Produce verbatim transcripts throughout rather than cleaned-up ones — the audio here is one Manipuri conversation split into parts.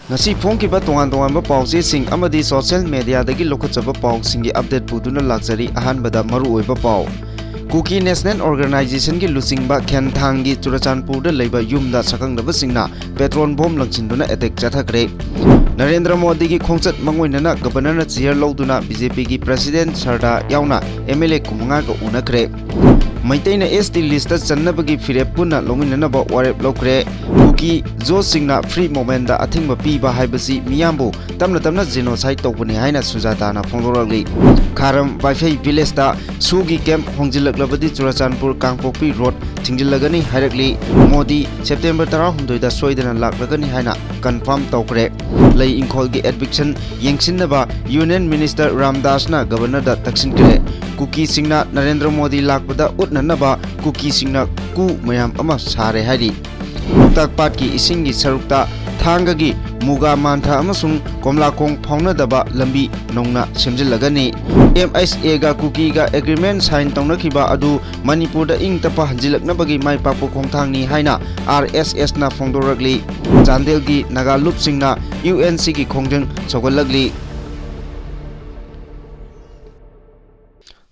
ꯉꯁꯤ ꯐꯣꯡꯈꯤꯕ ꯇꯣꯉꯥꯟ ꯇꯣꯉꯥꯟꯕ ꯄꯥꯎꯆꯦꯁꯤꯡ ꯑꯃꯗꯤ social mediaꯗꯒꯤ ꯂꯧꯈꯠꯆꯕ ꯄꯥꯎꯁꯤꯡꯒꯤ update ꯄꯨꯗꯨꯅ ꯂꯥꯛꯆꯔꯤ꯫ ꯑꯍꯥꯟꯕꯗ ꯃꯔꯨꯑꯣꯏꯕ ꯄꯥꯎ꯫ Kuki National Organizationꯒꯤ ꯂꯨꯆꯤꯡꯕ ꯈꯦꯟꯊꯥꯡꯒꯤ ꯆꯨꯔꯆꯥꯟꯄꯨꯔꯗ ꯂꯩꯕ ꯌꯨꯝꯗ ꯁꯛꯈꯪꯗꯕꯁꯤꯡꯅ petrol bomb ꯂꯪꯁꯤꯟꯗꯨꯅ attack ꯆꯠꯊꯈ꯭ꯔꯦ꯫ ꯅꯔꯦꯟꯗ꯭ꯔ ꯃꯣꯗꯤꯒꯤ ꯈꯣꯡꯆꯠ ꯃꯥꯡꯑꯣꯏꯅꯅ Governorꯅ chair ꯂꯧꯗꯨꯅ BJPꯒꯤ President ꯁꯔꯗꯥ ꯌꯥꯎꯅ MLA ꯀꯨꯟꯃꯉꯥꯒ ꯎꯅꯈ꯭ꯔꯦ꯫ ꯃꯩꯇꯩꯅ ST listꯇ ꯆꯟꯅꯕꯒꯤ ꯐꯤꯔꯦꯞ ꯄꯨꯟꯅ ꯂꯧꯃꯤꯟꯅꯅꯕ ꯋꯥꯔꯦꯞ ꯂꯧꯈ꯭ꯔꯦ꯫ ꯀꯨꯀꯤ ꯖꯣꯁꯁꯤꯡꯅ free movementꯗ ꯑꯊꯤꯡꯕ ꯄꯤꯕ ꯍꯥꯏꯕꯁꯤ ꯃꯤꯌꯥꯝꯕꯨ ꯇꯞꯅ ꯇꯞꯅ genocide ꯇꯧꯕꯅꯤ ꯍꯥꯏꯅ ꯁꯨꯖꯥꯇꯥꯅ ꯐꯣꯡꯗꯣꯔꯛꯂꯤ꯫ ꯈꯥꯔꯝ ꯋꯥꯏꯐꯩ villageꯇ ꯁꯨꯒꯤ camp ꯍꯣꯡꯖꯤꯜꯂꯛꯂꯕꯗꯤ ꯆꯨꯔꯆꯥꯟꯄꯨꯔ ꯀꯥꯡꯄꯣꯛꯄꯤ road ꯊꯤꯡꯖꯤꯜꯂꯒꯅꯤ ꯍꯥꯏꯔꯛꯂꯤ꯫ ꯃꯣꯗꯤ September ꯇꯔꯥꯍꯨꯝꯗꯣꯏꯗ ꯁꯣꯏꯗꯅ ꯂꯥꯛꯂꯒꯅꯤ ꯍꯥꯏꯅ confirm ꯇꯧꯈ꯭ꯔꯦ꯫ ꯂꯩ ꯏꯪꯈꯣꯜꯒꯤ eviction ꯌꯦꯡꯁꯤꯟꯅꯕ Union Minister ꯔꯥꯝꯗꯥꯁꯅ Governorꯗ ꯇꯛꯁꯤꯟꯈ꯭ꯔꯦ꯫ ꯀꯨꯀꯤꯁꯤꯡꯅ ꯅꯔꯦꯟꯗ꯭ꯔ ꯃꯣꯗꯤ ꯂꯥꯛꯄꯗ ꯎꯠꯅꯅꯕ ꯀꯨꯀꯤꯁꯤꯡꯅ ꯀꯨ ꯃꯌꯥꯝ ꯑꯃ ꯁꯥꯔꯦ ꯍꯥꯏꯔꯤ꯫ ꯂꯣꯛꯇꯥꯛ ꯄꯥꯠꯀꯤ ꯏꯁꯤꯡꯒꯤ ꯁꯔꯨꯛꯇ ꯊꯥꯡꯒꯒꯤ ꯃꯨꯒꯥ ꯃꯥꯟꯊꯥ ꯑꯃꯁꯨꯡ ꯀꯣꯝꯂꯥꯈꯣꯡ ꯐꯥꯎꯅꯗꯕ ꯂꯝꯕꯤ ꯅꯧꯅ ꯁꯦꯝꯖꯤꯜꯂꯒꯅꯤ꯫ MHAꯒ ꯀꯨꯀꯤꯒ agreement sign ꯇꯧꯅꯈꯤꯕ ꯑꯗꯨ ꯃꯅꯤꯄꯨꯔꯗ ꯏꯪ ꯇꯞꯄ ꯍꯟꯖꯤꯜꯂꯛꯅꯕꯒꯤ ꯃꯥꯏ ꯄꯥꯛꯄ ꯈꯣꯡꯊꯥꯡꯅꯤ ꯍꯥꯏꯅ RSSꯅ ꯐꯣꯡꯗꯣꯔꯛꯂꯤ꯫ ꯆꯥꯟꯗꯦꯜꯒꯤ ꯅꯥꯒꯥ ꯂꯨꯞꯁꯤꯡꯅ UNCꯒꯤ ꯈꯣꯡꯖꯪ ꯁꯧꯒꯠꯂꯛꯂꯤ꯫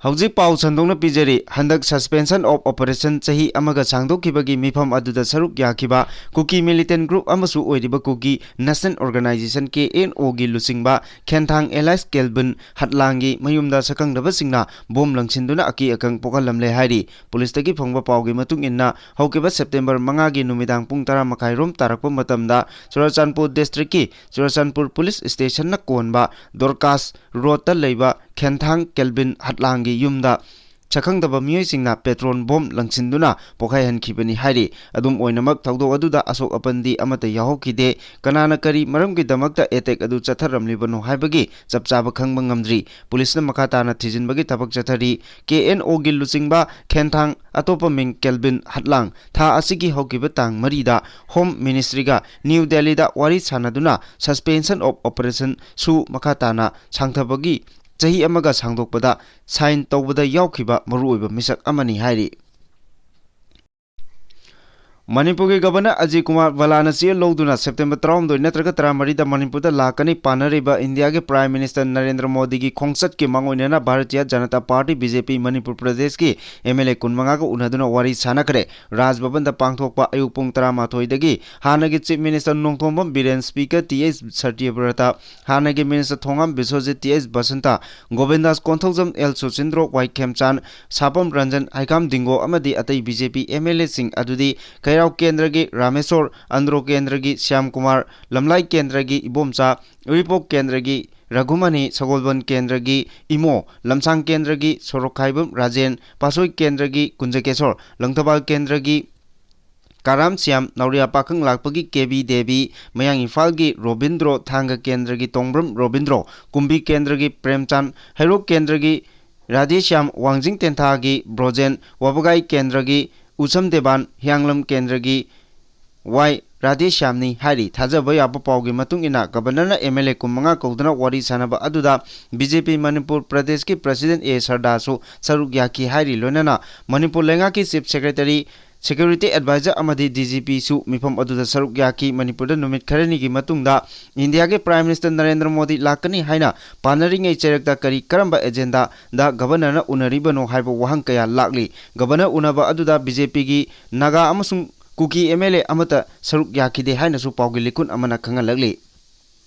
ꯍꯧꯖꯤꯛ ꯄꯥꯎ ꯁꯟꯗꯣꯛꯅ ꯄꯤꯖꯔꯤ꯫ ꯍꯟꯗꯛ suspension of operation ꯆꯍꯤ ꯑꯃꯒ ꯁꯥꯡꯗꯣꯛꯈꯤꯕꯒꯤ ꯃꯤꯐꯝ ꯑꯗꯨꯗ ꯁꯔꯨꯛ ꯌꯥꯈꯤꯕ ꯀꯨꯀꯤ militant group ꯑꯃꯁꯨ ꯑꯣꯏꯔꯤꯕ Kuki National Organization, KNOꯒꯤ ꯂꯨꯆꯤꯡꯕ ꯈꯦꯟꯊꯥꯡ alias ꯀꯦꯜꯕꯤꯟ ꯍꯠꯂꯥꯡꯒꯤ ꯃꯌꯨꯝꯗ ꯁꯛꯈꯪꯗꯕꯁꯤꯡꯅ bomb ꯂꯪꯁꯤꯟꯗꯨꯅ ꯑꯀꯤ ꯑꯈꯪ ꯄꯣꯛꯍꯜꯂꯝꯂꯦ ꯍꯥꯏꯔꯤ꯫ ꯄꯨꯂꯤꯁꯇꯒꯤ ꯐꯪꯕ ꯄꯥꯎꯒꯤ ꯃꯇꯨꯡ ꯏꯟꯅ, ꯍꯧꯈꯤꯕ September ꯃꯉꯥꯒꯤ ꯅꯨꯃꯤꯗꯥꯡ ꯄꯨꯡ ꯇꯔꯥ ꯃꯈꯥꯏ ꯔꯣꯝ ꯇꯥꯔꯛꯄ ꯃꯇꯝꯗ ꯆꯨꯔꯆꯥꯟꯄꯨꯔ districtꯀꯤ ꯆꯨꯔꯆꯥꯟꯄꯨꯔ police stationꯅ ꯀꯣꯟꯕ ꯗꯣꯔꯀꯥꯁ roadꯇ ꯂꯩꯕ ꯈꯦꯟꯊꯥꯡ ꯀꯦꯜꯕꯤꯟ ꯍꯠꯂꯥꯡꯒꯤ ꯌꯨꯝꯗ ꯁꯛꯈꯪꯗꯕ ꯃꯤꯑꯣꯏꯁꯤꯡꯅ petrol bomb ꯂꯪꯁꯤꯟꯗꯨꯅ ꯄꯣꯈꯥꯏꯍꯟꯈꯤꯕꯅꯤ ꯍꯥꯏꯔꯤ꯫ ꯑꯗꯨꯝ ꯑꯣꯏꯅꯃꯛ, ꯊꯧꯗꯣꯛ ꯑꯗꯨꯗ ꯑꯁꯣꯛ ꯑꯄꯟꯗꯤ ꯑꯃꯠꯇ ꯌꯥꯎꯍꯧꯈꯤꯗꯦ꯫ ꯀꯅꯥꯅ ꯀꯔꯤ ꯃꯔꯝꯒꯤꯗꯃꯛꯇ attack ꯑꯗꯨ ꯆꯠꯊꯔꯝꯂꯤꯕꯅꯣ ꯍꯥꯏꯕꯒꯤ ꯆꯞ ꯆꯥꯕ ꯈꯪꯕ ꯉꯝꯗ꯭ꯔꯤ꯫ ꯄꯨꯂꯤꯁꯅ ꯃꯈꯥ ꯇꯥꯅ ꯊꯤꯖꯤꯟꯕꯒꯤ ꯊꯕꯛ ꯆꯠꯊꯔꯤ꯫ KNOꯒꯤ ꯂꯨꯆꯤꯡꯕ ꯈꯦꯟꯊꯥꯡ, ꯑꯇꯣꯞꯄ ꯃꯤꯡ ꯀꯦꯜꯕꯤꯟ ꯍꯠꯂꯥꯡ, ꯊꯥ ꯑꯁꯤꯒꯤ ꯍꯧꯈꯤꯕ ꯇꯥꯡ ꯃꯔꯤꯗ Home Ministryꯒ New Delhiꯗ ꯋꯥꯔꯤ ꯁꯥꯟꯅꯗꯨꯅ suspension of operation ꯁꯨ ꯃꯈꯥ ꯇꯥꯅ ꯁꯥꯡꯊꯕꯒꯤ, ꯆꯍꯤ ꯑꯃꯒ ꯁꯥꯡꯗꯣꯛꯄꯗ sign ꯇꯧꯕꯗ ꯌꯥꯎꯈꯤꯕ ꯃꯔꯨꯑꯣꯏꯕ ꯃꯤꯁꯛ ꯑꯃꯅꯤ ꯍꯥꯏꯔꯤ꯫ ꯃꯅꯤꯄꯨꯔꯒꯤ ꯒꯕꯔꯅꯔ ꯑꯖꯤꯠ ꯀꯨꯃꯥꯔ ꯚꯜꯂꯥꯅ ꯆꯦ ꯂꯧꯗꯨꯅ ꯁꯦꯞꯇꯦꯝꯕꯔ ꯇꯔꯥꯍꯨꯝꯗꯣꯏ ꯅꯠꯇ꯭ꯔꯒ ꯇꯔꯥꯃꯔꯤꯗ ꯃꯅꯤꯄꯨꯔꯗ ꯂꯥꯛꯀꯅꯤ꯫ ꯄꯥꯟꯅꯔꯤꯕ ꯏꯟꯗꯤꯌꯥꯒꯤ ꯄ꯭ꯔꯥꯏꯝ ꯃꯤꯅꯤꯁꯇꯔ ꯅꯔꯦꯟꯗ꯭ꯔ ꯃꯣꯗꯤꯒꯤ ꯈꯣꯡꯆꯠꯀꯤ ꯃꯥꯡꯑꯣꯏꯅꯅ Bharatiya Janata party, B J ꯄꯤ, ꯃꯅꯤꯄꯨꯔ ꯄ꯭ꯔꯗꯦꯁꯀꯤ ꯑꯦꯝ ꯑꯦꯜ ꯑꯦ ꯀꯨꯟꯃꯉꯥꯒ ꯎꯅꯗꯨꯅ ꯋꯥꯔꯤ ꯁꯥꯟꯅꯈ꯭ꯔꯦ꯫ ꯔꯥꯖ ꯚꯕꯟꯗ ꯄꯥꯡꯊꯣꯛꯄ ꯑꯌꯨꯛ ꯄꯨꯡ ꯇꯔꯥꯃꯥꯊꯣꯏꯗꯒꯤ ꯍꯥꯟꯅꯒꯤ chief minister Nongthombam Biren, speaker T H Satyabrata, ꯍꯥꯟꯅꯒꯤ minister Thongam Biswajit, T H Basanta, Govindas Konthoujam, L Suchindro, Y Khemchand, Sapam Ranjan, Heikham Dingo ꯑꯃꯗꯤ ꯑꯇꯩ B J P M L ꯑꯦꯁꯤꯡ ꯑꯗꯨꯗꯤ ꯈꯩꯔꯥꯎ ꯀꯦꯟꯗ꯭ꯔꯒꯤ ꯔꯥꯃꯦꯁꯣꯔ, ꯑꯟꯗ꯭ꯔꯣ ꯀꯦꯟꯗ꯭ꯔꯒꯤ ꯁ꯭ꯌꯥꯝ ꯀꯨꯃꯥꯔ, ꯂꯝꯂꯥꯏ ꯀꯦꯟꯗ꯭ꯔꯒꯤ ꯏꯕꯣꯝꯆꯥ, ꯎꯔꯤꯄꯣꯛ ꯀꯦꯟꯗ꯭ꯔꯒꯤ ꯔꯘꯨꯃꯅꯤ, ꯁꯒꯣꯜꯕꯟ ꯀꯦꯟꯗ꯭ꯔꯒꯤ ꯏꯃꯣ, ꯂꯝꯁꯥꯡ ꯀꯦꯟꯗ꯭ꯔꯒꯤ ꯁꯣꯔꯣꯛꯈꯥꯏꯕꯝ ꯔꯥꯖꯦꯟ, ꯄꯥꯠꯁꯣꯏ ꯀꯦꯟꯗ꯭ꯔꯒꯤ ꯀꯨꯟꯖꯀꯦꯁꯣꯔ, ꯂꯪꯊꯕꯥꯜ ꯀꯦꯟꯗ꯭ꯔꯒꯤ ꯀꯥꯔꯥꯝ ꯁ꯭ꯌꯥꯝ, ꯅꯥꯎꯔꯤꯌꯥ ꯄꯥꯈꯪ ꯂꯥꯛꯄꯒꯤ ꯀꯦ ꯕꯤ ꯗꯦꯕꯤ, ꯃꯌꯥꯡ ꯏꯝꯐꯥꯜꯒꯤ ꯔꯣꯕꯤꯟꯗ꯭ꯔꯣ, ꯊꯥꯡꯒ ꯀꯦꯟꯗ꯭ꯔꯒꯤ ꯇꯣꯡꯕ꯭ꯔꯝ ꯔꯣꯕꯤꯟꯗ꯭ꯔꯣ, ꯀꯨꯝꯕꯤ ꯀꯦꯟꯗ꯭ꯔꯒꯤ ꯄ꯭ꯔꯦꯝꯆꯥꯟ, ꯍꯩꯔꯣꯛ ꯀꯦꯟꯗ꯭ꯔꯒꯤ ꯔꯥꯙꯦꯁ꯭ꯌꯥꯝ, ꯋꯥꯡꯖꯤꯡ ꯇꯦꯟꯊꯥꯒꯤ ꯕ꯭ꯔꯣꯖꯦꯟ, ꯋꯥꯕꯒꯥꯏ ꯀꯦꯟꯗ꯭ꯔꯒꯤ ꯎꯁꯝ ꯗꯦꯕꯥꯟ, ꯍꯤꯌꯥꯡꯂꯝ ꯀꯦꯟꯗ꯭ꯔꯒꯤ ꯋꯥꯏ ꯔꯥꯙꯦꯁ꯭ꯌꯥꯝꯅꯤ ꯍꯥꯏꯔꯤ꯫ ꯊꯥꯖꯕ ꯌꯥꯕ ꯄꯥꯎꯒꯤ ꯃꯇꯨꯡ ꯏꯟꯅ, ꯒꯕꯔꯅꯔꯅ ꯑꯦꯝ ꯑꯦꯜ ꯑꯦ ꯀꯨꯟꯃꯉꯥ ꯀꯧꯗꯨꯅ ꯋꯥꯔꯤ ꯁꯥꯟꯅꯕ ꯑꯗꯨꯗ ꯕꯤ ꯖꯦ ꯄꯤ ꯃꯅꯤꯄꯨꯔ ꯄ꯭ꯔꯗꯦꯁꯀꯤ ꯄ꯭ꯔꯁꯤꯗꯦꯟꯠ ꯑꯦ ꯁꯔꯗꯥꯁꯨ ꯁꯔꯨꯛ ꯌꯥꯈꯤ ꯍꯥꯏꯔꯤ꯫ ꯂꯣꯏꯅꯅ ꯃꯅꯤꯄꯨꯔ ꯂꯩꯉꯥꯛꯀꯤ ꯆꯤꯐ ꯁꯦꯀ꯭ꯔꯦꯇꯔꯤ, ꯁꯦꯀ꯭ꯌꯨꯔꯤꯇꯤ ꯑꯦꯗꯚꯥꯏꯖꯔ ꯑꯃꯗꯤ ꯗꯤ ꯖꯤ ꯄꯤꯁꯨ ꯃꯤꯐꯝ ꯑꯗꯨꯗ ꯁꯔꯨꯛ ꯌꯥꯈꯤ꯫ ꯃꯅꯤꯄꯨꯔꯗ ꯅꯨꯃꯤꯠ ꯈꯔꯅꯤꯒꯤ ꯃꯇꯨꯡꯗ ꯏꯟꯗꯤꯌꯥꯒꯤ ꯄ꯭ꯔꯥꯏꯝ ꯃꯤꯅꯤꯁꯇꯔ ꯅꯔꯦꯟꯗ꯭ꯔ ꯃꯣꯗꯤ ꯂꯥꯛꯀꯅꯤ ꯍꯥꯏꯅ ꯄꯥꯅꯔꯤꯉꯩ ꯆꯩꯔꯛꯇ ꯀꯔꯤ ꯀꯔꯝꯕ ꯑꯦꯖꯦꯟꯗꯥꯗ ꯒꯕꯔꯅꯔꯅ ꯎꯅꯔꯤꯕꯅꯣ ꯍꯥꯏꯕ ꯋꯥꯍꯪ ꯀꯌꯥ ꯂꯥꯛꯂꯤ꯫ ꯒꯕꯔꯅꯔ ꯎꯅꯕ ꯑꯗꯨꯗ ꯕꯤ ꯖꯦ ꯄꯤꯒꯤ ꯅꯥꯒꯥ ꯑꯃꯁꯨꯡ ꯀꯨꯀꯤ ꯑꯦꯝ ꯑꯦꯜ ꯑꯦ ꯑꯃꯠꯇ ꯁꯔꯨꯛ ꯌꯥꯈꯤꯗꯦ ꯍꯥꯏꯅꯁꯨ ꯄꯥꯎꯒꯤ ꯂꯤꯀꯨꯟ ꯑꯃꯅ ꯈꯪꯍꯜꯂꯛꯂꯤ꯫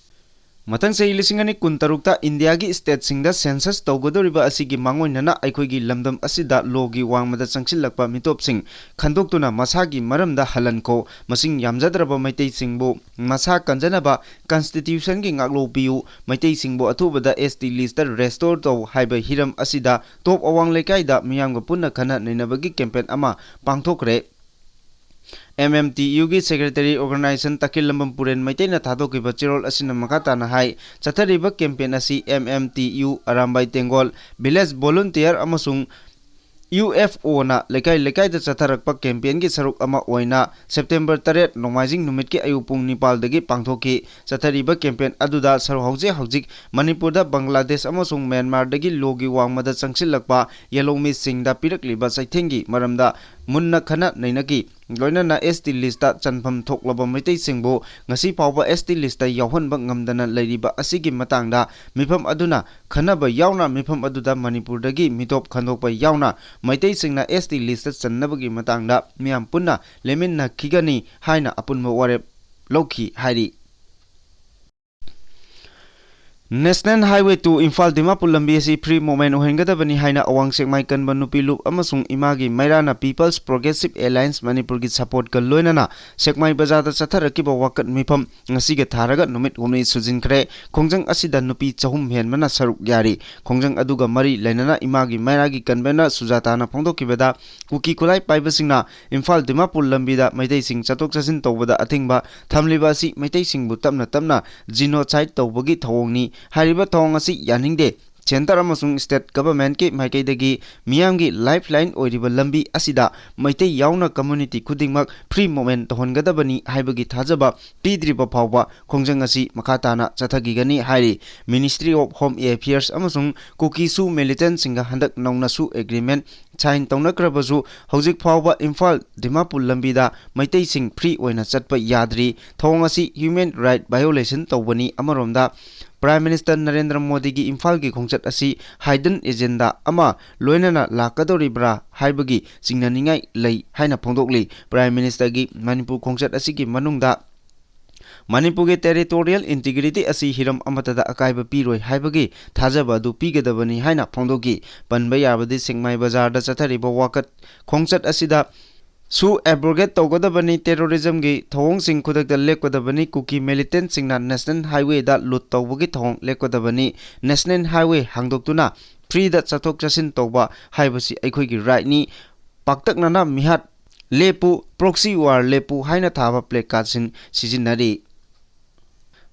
ꯃꯊꯪ ꯆꯍꯤ ꯂꯤꯁꯤꯡ ꯑꯅꯤ ꯀꯨꯟꯇꯔꯨꯛꯇ ꯏꯟꯗꯤꯌꯥꯒꯤ ꯁ꯭ꯇꯦꯠꯁꯤꯡꯗ ꯁꯦꯟꯁꯁ ꯇꯧꯒꯗꯧꯔꯤꯕ ꯑꯁꯤꯒꯤ ꯃꯥꯡꯑꯣꯏꯅꯅ ꯑꯩꯈꯣꯏꯒꯤ ꯂꯝꯗꯝ ꯑꯁꯤꯗ ꯂꯣꯒꯤ ꯋꯥꯡꯃꯗ ꯆꯪꯁꯤꯜꯂꯛꯄ ꯃꯤꯇꯣꯞꯁꯤꯡ ꯈꯟꯗꯣꯛꯇꯨꯅ ꯃꯁꯥꯒꯤ ꯃꯔꯝꯗ ꯍꯜꯍꯟꯈꯣ, ꯃꯁꯤꯡ ꯌꯥꯝꯖꯗ꯭ꯔꯕ ꯃꯩꯇꯩꯁꯤꯡꯕꯨ ꯃꯁꯥ ꯀꯟꯖꯅꯕ ꯀꯟꯁꯇꯤꯇ꯭ꯌꯨꯁꯟꯒꯤ ꯉꯥꯛꯂꯧ ꯄꯤꯌꯨ, ꯃꯩꯇꯩꯁꯤꯡꯕꯨ ꯑꯊꯨꯕꯗ ꯑꯦꯁ ꯇꯤ ꯂꯤꯁꯇ ꯔꯦꯁꯇꯣꯔ ꯇꯧ ꯍꯥꯏꯕ ꯍꯤꯔꯝ ꯑꯁꯤꯗ ꯇꯣꯞ ꯑꯋꯥꯡ ꯂꯩꯀꯥꯏꯗ ꯃꯤꯌꯥꯝꯒ ꯄꯨꯟꯅ ꯈꯟꯅ ꯅꯩꯅꯕꯒꯤ ꯀꯦꯝꯄꯦꯟ ꯑꯃ ꯄꯥꯡꯊꯣꯛꯈ꯭ꯔꯦ꯫ ꯑꯦꯝ ꯑꯦꯝ ꯇꯤ ꯌꯨꯒꯤ ꯁꯦꯀ꯭ꯔꯦꯇꯔꯤ ꯑꯣꯔꯒꯅꯥꯏꯖꯦꯁꯟ ꯇꯈꯦꯜꯂꯝꯕꯝ ꯄꯨꯔꯦꯟ ꯃꯩꯇꯩꯅ ꯊꯥꯗꯣꯛꯈꯤꯕ ꯆꯦꯔꯣꯜ ꯑꯁꯤꯅ ꯃꯈꯥ ꯇꯥꯅ ꯍꯥꯏ, ꯆꯠꯊꯔꯤꯕ ꯀꯦꯝꯄꯦꯟ ꯑꯁꯤ M M T U Arambai Tenggol, village volunteer ꯑꯃꯁꯨꯡ ꯌꯨ ꯑꯦꯐ ꯑꯣꯅ ꯂꯩꯀꯥꯏ ꯂꯩꯀꯥꯏꯗ ꯆꯠꯊꯔꯛꯄ ꯀꯦꯝꯄꯦꯟꯒꯤ ꯁꯔꯨꯛ ꯑꯃ ꯑꯣꯏꯅ ꯁꯦꯞꯇꯦꯝꯕꯔ ꯇꯔꯦꯠ, ꯅꯣꯡꯃꯥꯏꯖꯤꯡ ꯅꯨꯃꯤꯠꯀꯤ ꯑꯌꯨꯛ ꯄꯨꯡ ꯅꯤꯄꯥꯜꯗꯒꯤ ꯄꯥꯡꯊꯣꯛꯈꯤ꯫ ꯆꯠꯊꯔꯤꯕ ꯀꯦꯝꯄꯦꯟ ꯑꯗꯨꯗ ꯁꯔꯨꯛ ꯍꯧꯖꯤꯛ ꯍꯧꯖꯤꯛ ꯃꯅꯤꯄꯨꯔꯗ ꯕꯪꯒ꯭ꯂꯥꯗꯦꯁ ꯑꯃꯁꯨꯡ ꯃ꯭ꯌꯥꯟꯃꯥꯔꯗꯒꯤ ꯂꯣꯒꯤ ꯋꯥꯡꯃꯗ ꯆꯪꯁꯤꯜꯂꯛꯄ ꯌꯦꯜꯍꯧꯃꯤꯁꯤꯡꯗ ꯄꯤꯔꯛꯂꯤꯕ ꯆꯩꯊꯦꯡꯒꯤ ꯃꯔꯝꯗ ꯃꯨꯟꯅ ꯈꯟꯅ ꯅꯩꯅꯈꯤ꯫ ꯂꯣꯏꯅꯅ S T list ꯆꯟꯐꯝ ꯊꯣꯛꯂꯕ ꯃꯩꯇꯩꯁꯤꯡꯕꯨ ꯉꯁꯤ ꯐꯥꯎꯕ S T list ꯌꯥꯎꯍꯟꯕ ꯉꯝꯗꯅ ꯂꯩꯔꯤꯕ ꯑꯁꯤꯒꯤ ꯃꯇꯥꯡꯗ ꯃꯤꯐꯝ ꯑꯗꯨꯅ ꯈꯟꯅꯕ ꯌꯥꯎꯅ ꯃꯤꯐꯝ ꯑꯗꯨꯗ ꯃꯅꯤꯄꯨꯔꯗꯒꯤ ꯃꯤꯇꯣꯞ ꯈꯟꯗꯣꯛꯄ ꯌꯥꯎꯅ ꯃꯩꯇꯩꯁꯤꯡꯅ S T list ꯆꯟꯅꯕꯒꯤ ꯃꯇꯥꯡꯗ ꯃꯤꯌꯥꯝ ꯄꯨꯟꯅ ꯂꯦꯃꯤꯟꯅꯈꯤꯒꯅꯤ ꯍꯥꯏꯅ ꯑꯄꯨꯟꯕ ꯋꯥꯔꯦꯞ ꯂꯧꯈꯤ ꯍꯥꯏꯔꯤ꯫ National Highway two Imphal Dimapur ꯂꯝꯕꯤ ꯑꯁꯤ free movement ꯑꯣꯏꯍꯟꯒꯗꯕꯅꯤ ꯍꯥꯏꯅ ꯑꯋꯥꯡ ꯁꯦꯛꯃꯥꯏ ꯀꯟꯕ ꯅꯨꯄꯤ ꯂꯨꯞ ꯑꯃꯁꯨꯡ ꯏꯃꯥꯒꯤ ꯃꯩꯔꯥꯅ People's Progressive Alliance ꯃꯅꯤꯄꯨꯔꯒꯤ supportꯀ ꯂꯣꯏꯅꯅ ꯁꯦꯛꯃꯥꯏ ꯕꯖꯥꯔꯗ ꯆꯠꯊꯔꯛꯈꯤꯕ ꯋꯥꯀꯠ ꯃꯤꯐꯝ ꯉꯁꯤꯒ ꯊꯥꯔꯒ ꯅꯨꯃꯤꯠ ꯍꯨꯝꯅꯤ ꯁꯨꯖꯤꯟꯈ꯭ꯔꯦ꯫ ꯈꯣꯡꯖꯪ ꯑꯁꯤꯗ ꯅꯨꯄꯤ ꯆꯍꯨꯝ ꯍꯦꯟꯕꯅ ꯁꯔꯨꯛ ꯌꯥꯔꯤ꯫ ꯈꯣꯡꯖꯪ ꯑꯗꯨꯒ ꯃꯔꯤ ꯂꯩꯅꯅ ꯏꯃꯥꯒꯤ ꯃꯩꯔꯥꯒꯤ convener ꯁꯨꯖꯥꯇꯥꯅ ꯐꯣꯡꯗꯣꯛꯈꯤꯕꯗ, ꯀꯨꯀꯤ ꯈꯨꯠꯂꯥꯏ ꯄꯥꯏꯕꯁꯤꯡꯅ ꯏꯝꯐꯥꯜ ꯗꯤꯃꯥꯄꯨꯔ ꯂꯝꯕꯤꯗ ꯃꯩꯇꯩꯁꯤꯡ ꯆꯠꯊꯣꯛ ꯆꯠꯁꯤꯟ ꯇꯧꯕꯗ ꯑꯊꯤꯡꯕ ꯊꯝꯂꯤꯕ ꯑꯁꯤ ꯃꯩꯇꯩꯁꯤꯡꯕꯨ ꯇꯞꯅ ꯇꯞꯅ genocide ꯇꯧꯕꯒꯤ ꯊꯧꯑꯣꯡꯅꯤ꯫ ꯍꯥꯏꯔꯤꯕ ꯊꯧꯑꯣꯡ ꯑꯁꯤ ꯌꯥꯅꯤꯡꯗꯦ꯫ Centre ꯑꯃꯁꯨꯡ state governmentꯀꯤ ꯃꯥꯏꯀꯩꯗꯒꯤ ꯃꯤꯌꯥꯝꯒꯤ lifeline ꯑꯣꯏꯔꯤꯕ ꯂꯝꯕꯤ ꯑꯁꯤꯗ ꯃꯩꯇꯩ ꯌꯥꯎꯅ community ꯈꯨꯗꯤꯡꯃꯛ free movement ꯇꯧꯍꯟꯒꯗꯕꯅꯤ ꯍꯥꯏꯕꯒꯤ ꯊꯥꯖꯕ ꯄꯤꯗ꯭ꯔꯤꯕ ꯐꯥꯎꯕ ꯈꯣꯡꯖꯪ ꯑꯁꯤ ꯃꯈꯥ ꯇꯥꯅ ꯆꯠꯊꯈꯤꯒꯅꯤ ꯍꯥꯏꯔꯤ꯫ Ministry of Home Affairs ꯑꯃꯁꯨꯡ ꯀꯨꯀꯤ ꯁꯨ militantꯁꯤꯡꯒ ꯍꯟꯗꯛ ꯅꯧꯅꯁꯨ agreement sign ꯇꯧꯅꯈ꯭ꯔꯕꯁꯨ ꯍꯧꯖꯤꯛ ꯐꯥꯎꯕ ꯏꯝꯐꯥꯜ ꯗꯤꯃꯥꯄꯨꯔ ꯂꯝꯕꯤꯗ ꯃꯩꯇꯩꯁꯤꯡ free ꯑꯣꯏꯅ ꯆꯠꯄ ꯌꯥꯗ꯭ꯔꯤ꯫ ꯊꯧꯑꯣꯡ ꯑꯁꯤ human right violation ꯇꯧꯕꯅꯤ꯫ ꯑꯃꯔꯣꯝꯗ Prime Minister ꯅꯔꯦꯟꯗ꯭ꯔ ꯃꯣꯗꯤꯒꯤ ꯏꯝꯐꯥꯜꯒꯤ ꯈꯣꯡꯆꯠ ꯑꯁꯤ hidden agenda ꯑꯃ ꯂꯣꯏꯅꯅ ꯂꯥꯛꯀꯗꯧꯔꯤꯕ꯭ꯔꯥ ꯍꯥꯏꯕꯒꯤ ꯆꯤꯡꯅꯅꯤꯡꯉꯥꯏ ꯂꯩ ꯍꯥꯏꯅ ꯐꯣꯡꯗꯣꯛꯂꯤ꯫ Prime Ministerꯒꯤ ꯃꯅꯤꯄꯨꯔ ꯈꯣꯡꯆꯠ ꯑꯁꯤꯒꯤ ꯃꯅꯨꯡꯗ ꯃꯅꯤꯄꯨꯔꯒꯤ territorial integrity ꯑꯁꯤ ꯍꯤꯔꯝ ꯑꯃꯠꯇꯗ ꯑꯀꯥꯏꯕ ꯄꯤꯔꯣꯏ ꯍꯥꯏꯕꯒꯤ ꯊꯥꯖꯕ ꯑꯗꯨ ꯄꯤꯒꯗꯕꯅꯤ ꯍꯥꯏꯅ ꯐꯣꯡꯗꯣꯛꯈꯤ꯫ ꯄꯟꯕ ꯌꯥꯕꯗꯤ ꯁꯦꯛꯃꯥꯏ ꯕꯖꯥꯔꯗ ꯆꯠꯊꯔꯤꯕ ꯋꯥꯀꯠ ꯈꯣꯡꯆꯠ ꯑꯁꯤꯗ ꯁꯨ abrogate ꯇꯧꯒꯗꯕꯅꯤ, terrorismꯒꯤ ꯊꯧꯑꯣꯡꯁꯤꯡ ꯈꯨꯗꯛꯇ ꯂꯦꯞꯀꯗꯕꯅꯤ, ꯀꯨꯀꯤ militantꯁꯤꯡꯅ National Highwayꯗ loot ꯇꯧꯕꯒꯤ ꯊꯧꯑꯣꯡ ꯂꯦꯞꯀꯗꯕꯅꯤ, National Highway ꯍꯥꯡꯗꯣꯛꯇꯨꯅ freeꯗ ꯆꯠꯊꯣꯛ ꯆꯠꯁꯤꯟ ꯇꯧꯕ ꯍꯥꯏꯕꯁꯤ ꯑꯩꯈꯣꯏꯒꯤ rightꯅꯤ, ꯄꯥꯛꯇꯛꯅꯅ ꯃꯤꯍꯥꯠ ꯂꯦꯞꯄꯨ, proxy war ꯂꯦꯞꯄꯨ ꯍꯥꯏꯅ ꯊꯥꯕ placardꯁꯤꯡ ꯁꯤꯖꯤꯟꯅꯔꯤ꯫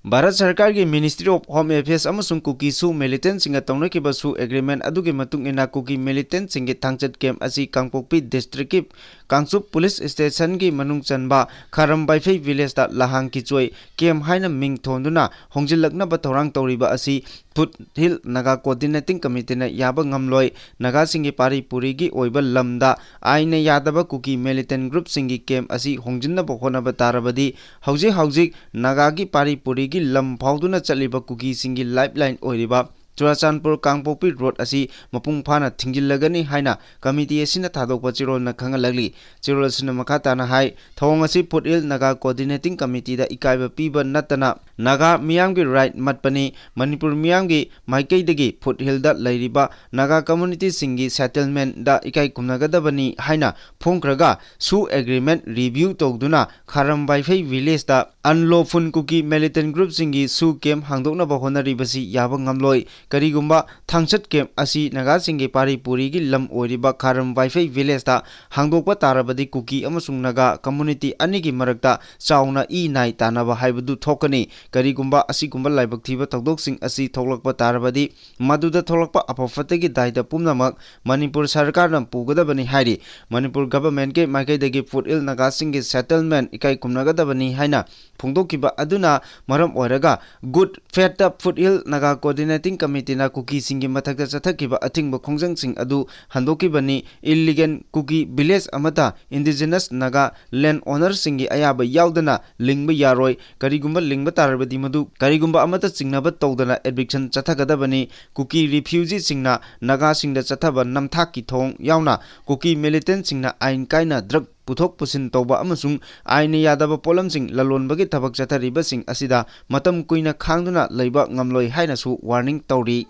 ꯚꯥꯔꯠ ꯁꯔꯀꯥꯔꯒꯤ Ministry of Home Affairs ꯑꯃꯁꯨꯡ ꯀꯨꯀꯤ ꯁꯨ militantꯁꯤꯡꯒ ꯇꯧꯅꯈꯤꯕ ꯁꯨ agreement ꯑꯗꯨꯒꯤ ꯃꯇꯨꯡ ꯏꯟꯅ ꯀꯨꯀꯤ militantꯁꯤꯡꯒꯤ ꯊꯥꯡꯆꯠ camp ꯑꯁꯤ ꯀꯥꯡꯄꯣꯛꯄꯤ districtꯀꯤ ꯀꯥꯡꯆꯨꯞ police stationꯒꯤ ꯃꯅꯨꯡ ꯆꯟꯕ ꯈꯥꯔꯝ ꯕꯥꯏꯐꯩ villageꯇ ꯂꯍꯥꯡ ꯀꯤꯆꯣꯏ camp ꯍꯥꯏꯅ ꯃꯤꯡ ꯊꯣꯟꯗꯨꯅ ꯍꯣꯡꯖꯤꯜꯂꯛꯅꯕ ꯊꯧꯔꯥꯡ ꯇꯧꯔꯤꯕ ꯑꯁꯤ Foothill Naga Coordinating Committeeꯅ ꯌꯥꯕ ꯉꯝꯂꯣꯏ꯫ ꯅꯥꯒꯥꯁꯤꯡꯒꯤ ꯄꯥꯔꯤ ꯄꯨꯔꯤꯒꯤ ꯑꯣꯏꯕ ꯂꯝꯗ ꯑꯥꯏꯟꯅ ꯌꯥꯗꯕ ꯀꯨꯀꯤ militant groupꯁꯤꯡꯒꯤ camp ꯑꯁꯤ ꯍꯣꯡꯖꯤꯟꯅꯕ ꯍꯣꯠꯅꯕ ꯇꯥꯔꯕꯗꯤ ꯍꯧꯖꯤꯛ ꯍꯧꯖꯤꯛ ꯅꯥꯒꯥꯒꯤ ꯄꯥꯔꯤ ꯄꯨꯔꯤꯒꯤ ꯂꯝ ꯐꯥꯎꯗꯨꯅ ꯆꯠꯂꯤꯕ ꯀꯨꯀꯤꯁꯤꯡꯒꯤ lifeline ꯑꯣꯏꯔꯤꯕ ꯆꯨꯔꯥꯆꯥꯟꯄꯨꯔ ꯀꯥꯡꯄꯣꯛꯄꯤ road ꯑꯁꯤ ꯃꯄꯨꯡ ꯐꯥꯅ ꯊꯤꯡꯖꯤꯜꯂꯒꯅꯤ ꯍꯥꯏꯅ committee ꯑꯁꯤꯅ ꯊꯥꯗꯣꯛꯄ ꯆꯦꯔꯣꯜꯅ ꯈꯪꯍꯜꯂꯛꯂꯤ꯫ ꯆꯦꯔꯣꯜ ꯑꯁꯤꯅ ꯃꯈꯥ ꯇꯥꯅ ꯍꯥꯏ, ꯊꯧꯑꯣꯡ ꯑꯁꯤ Foothill Naga Coordinating Committeeꯗ ꯏꯀꯥꯏꯕ ꯄꯤꯕ ꯅꯠꯇꯅ ꯅꯥꯒꯥ ꯃꯤꯌꯥꯝꯒꯤ right ꯃꯠꯄꯅꯤ꯫ ꯃꯅꯤꯄꯨꯔ ꯃꯤꯌꯥꯝꯒꯤ ꯃꯥꯏꯀꯩꯗꯒꯤ Foothillꯗ ꯂꯩꯔꯤꯕ ꯅꯥꯒꯥ communityꯁꯤꯡꯒꯤ settlementꯗ ꯏꯀꯥꯏ ꯈꯨꯝꯅꯒꯗꯕꯅꯤ ꯍꯥꯏꯅ ꯐꯣꯡꯈ꯭ꯔꯒ ꯁꯨ agreement review ꯇꯧꯗꯨꯅ ꯈꯥꯔꯝ ꯕꯥꯏꯐꯩ villageꯇ unlawful ꯀꯨꯀꯤ militant groupꯁꯤꯡꯒꯤ ꯁꯨ camp ꯍꯥꯡꯗꯣꯛꯅꯕ ꯍꯣꯠꯅꯔꯤꯕꯁꯤ ꯌꯥꯕ ꯉꯝꯂꯣꯏ꯫ ꯀꯔꯤꯒꯨꯝꯕ ꯊꯥꯡꯆꯠ camp ꯑꯁꯤ ꯅꯥꯒꯥꯁꯤꯡꯒꯤ ꯄꯥꯔꯤ ꯄꯨꯔꯤꯒꯤ ꯂꯝ ꯑꯣꯏꯔꯤꯕ ꯈꯥꯔꯝ ꯕꯥꯏꯐꯩ villageꯇ ꯍꯥꯡꯗꯣꯛꯄ ꯇꯥꯔꯕꯗꯤ ꯀꯨꯀꯤ ꯑꯃꯁꯨꯡ ꯅꯥꯒꯥ community ꯑꯅꯤꯒꯤ ꯃꯔꯛꯇ ꯆꯥꯎꯅ ꯏ ꯅꯥꯏ ꯇꯥꯅꯕ ꯍꯥꯏꯕꯗꯨ ꯊꯣꯛꯀꯅꯤ꯫ ꯀꯔꯤꯒꯨꯝꯕ ꯑꯁꯤꯒꯨꯝꯕ ꯂꯥꯏꯕꯛ ꯊꯤꯕ ꯊꯧꯗꯣꯛꯁꯤꯡ ꯑꯁꯤ ꯊꯣꯛꯂꯛꯄ ꯇꯥꯔꯕꯗꯤ ꯃꯗꯨꯗ ꯊꯣꯛꯂꯛꯄ ꯑꯐ ꯐꯠꯇꯒꯤ ꯗꯥꯏꯇ ꯄꯨꯝꯅꯃꯛ ꯃꯅꯤꯄꯨꯔ ꯁꯔꯀꯥꯔꯅ ꯄꯨꯒꯗꯕꯅꯤ ꯍꯥꯏꯔꯤ꯫ ꯃꯅꯤꯄꯨꯔ governmentꯀꯤ ꯃꯥꯏꯀꯩꯗꯒꯤ Foothill ꯅꯥꯒꯥꯁꯤꯡꯒꯤ settlement ꯏꯀꯥꯏ ꯈꯨꯝꯅꯒꯗꯕꯅꯤ ꯍꯥꯏꯅ ꯐꯣꯡꯗꯣꯛꯈꯤꯕ ꯑꯗꯨꯅ ꯃꯔꯝ ꯑꯣꯏꯔꯒ good faithꯇ Foothill Naga Coordinating Committeeꯅ ꯀꯨꯀꯤꯁꯤꯡꯒꯤ ꯃꯊꯛꯇ ꯆꯠꯊꯈꯤꯕ ꯑꯊꯤꯡꯕ ꯈꯣꯡꯖꯪꯁꯤꯡ ꯑꯗꯨ ꯍꯟꯗꯣꯛꯈꯤꯕꯅꯤ꯫ Illegal ꯀꯨꯀꯤ village ꯑꯃꯠꯇ indigenous ꯅꯥꯒꯥ land ownerꯁꯤꯡꯒꯤ ꯑꯌꯥꯕ ꯌꯥꯎꯗꯅ ꯂꯤꯡꯕ ꯌꯥꯔꯣꯏ꯫ ꯀꯔꯤꯒꯨꯝꯕ ꯂꯤꯡꯕ ꯇꯥꯔꯕꯗꯤ ꯃꯗꯨ ꯀꯔꯤꯒꯨꯝꯕ ꯑꯃꯠꯇ ꯆꯤꯡꯅꯕ ꯇꯧꯗꯅ eviction ꯆꯠꯊꯒꯗꯕꯅꯤ꯫ ꯀꯨꯀꯤ refugeeꯁꯤꯡꯅ ꯅꯥꯒꯥꯁꯤꯡꯗ ꯆꯠꯊꯕ ꯅꯝꯊꯥꯛꯀꯤ ꯊꯧꯑꯣꯡ ꯌꯥꯎꯅ ꯀꯨꯀꯤ militantꯁꯤꯡꯅ ꯑꯥꯏꯟ ꯀꯥꯏꯅ drug ꯄꯨꯊꯣꯛ ꯄꯨꯁꯤꯟ ꯇꯧꯕ ꯑꯃꯁꯨꯡ ꯑꯥꯏꯟꯅ ꯌꯥꯗꯕ ꯄꯣꯠꯂꯝꯁꯤꯡ ꯂꯂꯣꯟꯕꯒꯤ ꯊꯕꯛ ꯆꯠꯊꯔꯤꯕꯁꯤꯡ ꯑꯁꯤꯗ ꯃꯇꯝ ꯀꯨꯏꯅ ꯈꯥꯡꯗꯨꯅ ꯂꯩꯕ ꯉꯝꯂꯣꯏ ꯍꯥꯏꯅꯁꯨ warning ꯇꯧꯔꯤ꯫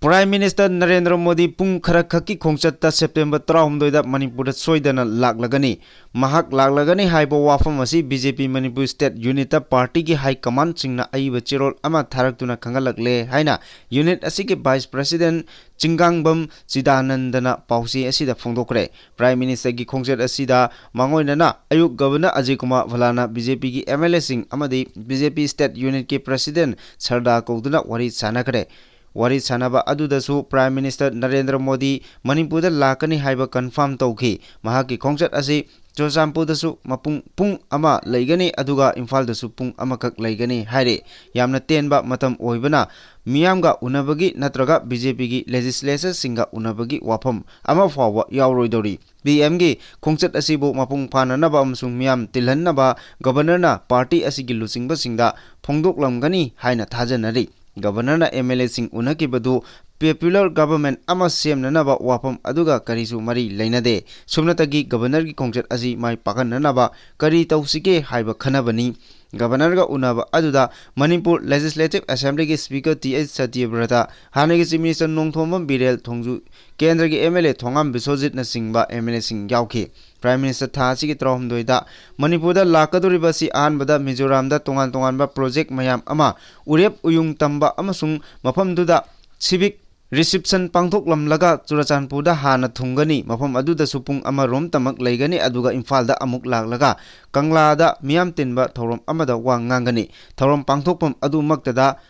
Prime Minister ꯅꯔꯦꯟꯗ꯭ꯔ ꯃꯣꯗꯤ ꯄꯨꯡ ꯈꯔ ꯈꯛꯀꯤ ꯈꯣꯡꯆꯠꯇ ꯁꯦꯞꯇꯦꯝꯕꯔ ꯇꯔꯥꯍꯨꯝꯗꯣꯏꯗ ꯃꯅꯤꯄꯨꯔꯗ ꯁꯣꯏꯗꯅ ꯂꯥꯛꯂꯒꯅꯤ꯫ ꯃꯍꯥꯛ ꯂꯥꯛꯂꯒꯅꯤ ꯍꯥꯏꯕ ꯋꯥꯐꯝ ꯑꯁꯤ ꯕꯤ ꯖꯦ ꯄꯤ ꯃꯅꯤꯄꯨꯔ State Unitꯇ partyꯒꯤ high commandꯁꯤꯡꯅ ꯑꯏꯕ ꯆꯦꯔꯣꯜ ꯑꯃ ꯊꯥꯔꯛꯇꯨꯅ ꯈꯪꯍꯜꯂꯛꯂꯦ ꯍꯥꯏꯅ unit ꯑꯁꯤꯒꯤ Vice President ꯆꯤꯡꯒꯥꯡꯕꯝ ꯆꯤꯗꯥꯅꯟꯗꯅ ꯄꯥꯎꯆꯦ ꯑꯁꯤꯗ ꯐꯣꯡꯗꯣꯛꯈ꯭ꯔꯦ꯫ Prime Ministerꯒꯤ ꯈꯣꯡꯆꯠ ꯑꯁꯤꯗ ꯃꯥꯡꯑꯣꯏꯅꯅ ꯑꯌꯨꯛ Governor Ajay Kumar ꯚꯜꯂꯥꯅ B J ꯄꯤꯒꯤ ꯑꯦꯝ ꯑꯦꯜ ꯑꯦꯁꯤꯡ ꯑꯃꯗꯤ ꯕꯤ ꯖꯦ ꯄꯤ State Unitꯀꯤ President ꯁꯔꯗꯥ ꯀꯧꯗꯨꯅ ꯋꯥꯔꯤ ꯁꯥꯟꯅꯈ꯭ꯔꯦ꯫ ꯋꯥꯔꯤ ꯁꯥꯟꯅꯕ ꯑꯗꯨꯗꯁꯨ Prime Minister ꯅꯔꯦꯟꯗ꯭ꯔ ꯃꯣꯗꯤ ꯃꯅꯤꯄꯨꯔꯗ ꯂꯥꯛꯀꯅꯤ ꯍꯥꯏꯕ confirm ꯇꯧꯈꯤ꯫ ꯃꯍꯥꯛꯀꯤ ꯈꯣꯡꯆꯠ ꯑꯁꯤ ꯆꯨꯔꯆꯥꯟꯄꯨꯔꯗꯁꯨ ꯃꯄꯨꯡ, ꯄꯨꯡ ꯑꯃ ꯂꯩꯒꯅꯤ, ꯑꯗꯨꯒ ꯏꯝꯐꯥꯜꯗꯁꯨ ꯄꯨꯡ ꯑꯃꯈꯛ ꯂꯩꯒꯅꯤ ꯍꯥꯏꯔꯤ꯫ ꯌꯥꯝꯅ ꯇꯦꯟꯕ ꯃꯇꯝ ꯑꯣꯏꯕꯅ ꯃꯤꯌꯥꯝꯒ ꯎꯅꯕꯒꯤ ꯅꯠꯇ꯭ꯔꯒ ꯕꯤ ꯖꯦ ꯄꯤꯒꯤ legislatorꯁꯤꯡꯒ ꯎꯅꯕꯒꯤ ꯋꯥꯐꯝ ꯑꯃ ꯐꯥꯎꯕ ꯌꯥꯎꯔꯣꯏꯗꯧꯔꯤ꯫ ꯄꯤ ꯑꯦꯝꯒꯤ ꯈꯣꯡꯆꯠ ꯑꯁꯤꯕꯨ ꯃꯄꯨꯡ ꯐꯥꯅꯅꯕ ꯑꯃꯁꯨꯡ ꯃꯤꯌꯥꯝ ꯇꯤꯜꯍꯟꯅꯕ Governorꯅ party ꯑꯁꯤꯒꯤ ꯂꯨꯆꯤꯡꯕꯁꯤꯡꯗ ꯐꯣꯡꯗꯣꯛꯂꯝꯒꯅꯤ ꯍꯥꯏꯅ ꯊꯥꯖꯅꯔꯤ꯫ Governorꯅ ꯑꯦꯝ ꯑꯦꯜ ꯑꯦꯁꯤꯡ ꯎꯅꯈꯤꯕꯗꯨ popular government ꯑꯃ ꯁꯦꯝꯅꯅꯕ ꯋꯥꯐꯝ ꯑꯗꯨꯒ ꯀꯔꯤꯁꯨ ꯃꯔꯤ ꯂꯩꯅꯗꯦ꯫ ꯁꯨꯞꯅꯇꯒꯤ Governorꯒꯤ ꯈꯣꯡꯆꯠ ꯑꯁꯤ ꯃꯥꯏ ꯄꯥꯛꯍꯟꯅꯅꯕ ꯀꯔꯤ ꯇꯧꯁꯤꯒꯦ ꯍꯥꯏꯕ ꯈꯟꯅꯕꯅꯤ꯫ Governorꯒ ꯎꯅꯕ ꯑꯗꯨꯗ ꯃꯅꯤꯄꯨꯔ Legislative Assemblyꯒꯤ Speaker ꯇꯤ ꯑꯩꯆ ꯁꯇ꯭ꯌꯕ꯭ꯔꯇ, ꯍꯥꯟꯅꯒꯤ Chief Minister ꯅꯣꯡꯊꯣꯝꯕꯝ ꯕꯤꯔꯦꯜ, ꯊꯣꯡꯖꯨ ꯀꯦꯟꯗ꯭ꯔꯒꯤ ꯑꯦꯝ ꯑꯦꯜ ꯑꯦ ꯊꯣꯉꯥꯝ ꯕꯤꯁ꯭ꯋꯖꯤꯠꯅꯆꯤꯡꯕ ꯑꯦꯝ ꯑꯦꯜ ꯑꯦꯁꯤꯡ ꯌꯥꯎꯈꯤ꯫ Prime Minister ꯊꯥ ꯑꯁꯤꯒꯤ ꯇꯔꯥꯍꯨꯝꯗꯣꯏꯗ ꯃꯅꯤꯄꯨꯔꯗ ꯂꯥꯛꯀꯗꯧꯔꯤꯕ ꯑꯁꯤ ꯑꯍꯥꯟꯕꯗ ꯃꯤꯖꯣꯔꯥꯝꯗ ꯇꯣꯉꯥꯟ ꯇꯣꯉꯥꯟꯕ project ꯃꯌꯥꯝ ꯑꯃ ꯎꯔꯦꯞ ꯎꯌꯨꯡ ꯇꯝꯕ ꯑꯃꯁꯨꯡ ꯃꯐꯝꯗꯨꯗ civic reception ꯄꯥꯡꯊꯣꯛꯂꯝꯂꯒ ꯆꯨꯔꯆꯥꯟꯄꯨꯔꯗ ꯍꯥꯟꯅ ꯊꯨꯡꯒꯅꯤ꯫ ꯃꯐꯝ ꯑꯗꯨꯗꯁꯨ ꯄꯨꯡ ꯑꯃꯔꯣꯝꯇꯃꯛ ꯂꯩꯒꯅꯤ, ꯑꯗꯨꯒ ꯏꯝꯐꯥꯜꯗ ꯑꯃꯨꯛ ꯂꯥꯛꯂꯒ ꯀꯪꯂꯥꯗ ꯃꯤꯌꯥꯝ ꯇꯤꯟꯕ ꯊꯧꯔꯝ ꯑꯃꯗ ꯋꯥ ꯉꯥꯡꯒꯅꯤ꯫ ꯊꯧꯔꯝ ꯄꯥꯡꯊꯣꯛꯐꯝ ꯑꯗꯨꯃꯛꯇꯗ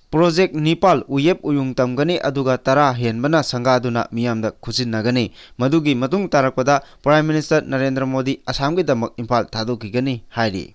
project ꯅꯤꯄꯥꯜ ꯎꯌꯦꯞ ꯎꯌꯨꯡ ꯇꯝꯒꯅꯤ, ꯑꯗꯨꯒ ꯇꯔꯥ ꯍꯦꯟꯕꯅ ꯁꯪꯒꯥꯗꯨꯅ ꯃꯤꯌꯥꯝꯗ ꯈꯨꯠꯁꯤꯟꯅꯒꯅꯤ꯫ ꯃꯗꯨꯒꯤ ꯃꯇꯨꯡ ꯇꯥꯔꯛꯄꯗ Prime Minister ꯅꯔꯦꯟꯗ꯭ꯔ ꯃꯣꯗꯤ ꯑꯁꯥꯝꯒꯤꯗꯃꯛ ꯏꯝꯐꯥꯜ ꯊꯥꯗꯣꯛꯈꯤꯒꯅꯤ ꯍꯥꯏꯔꯤ꯫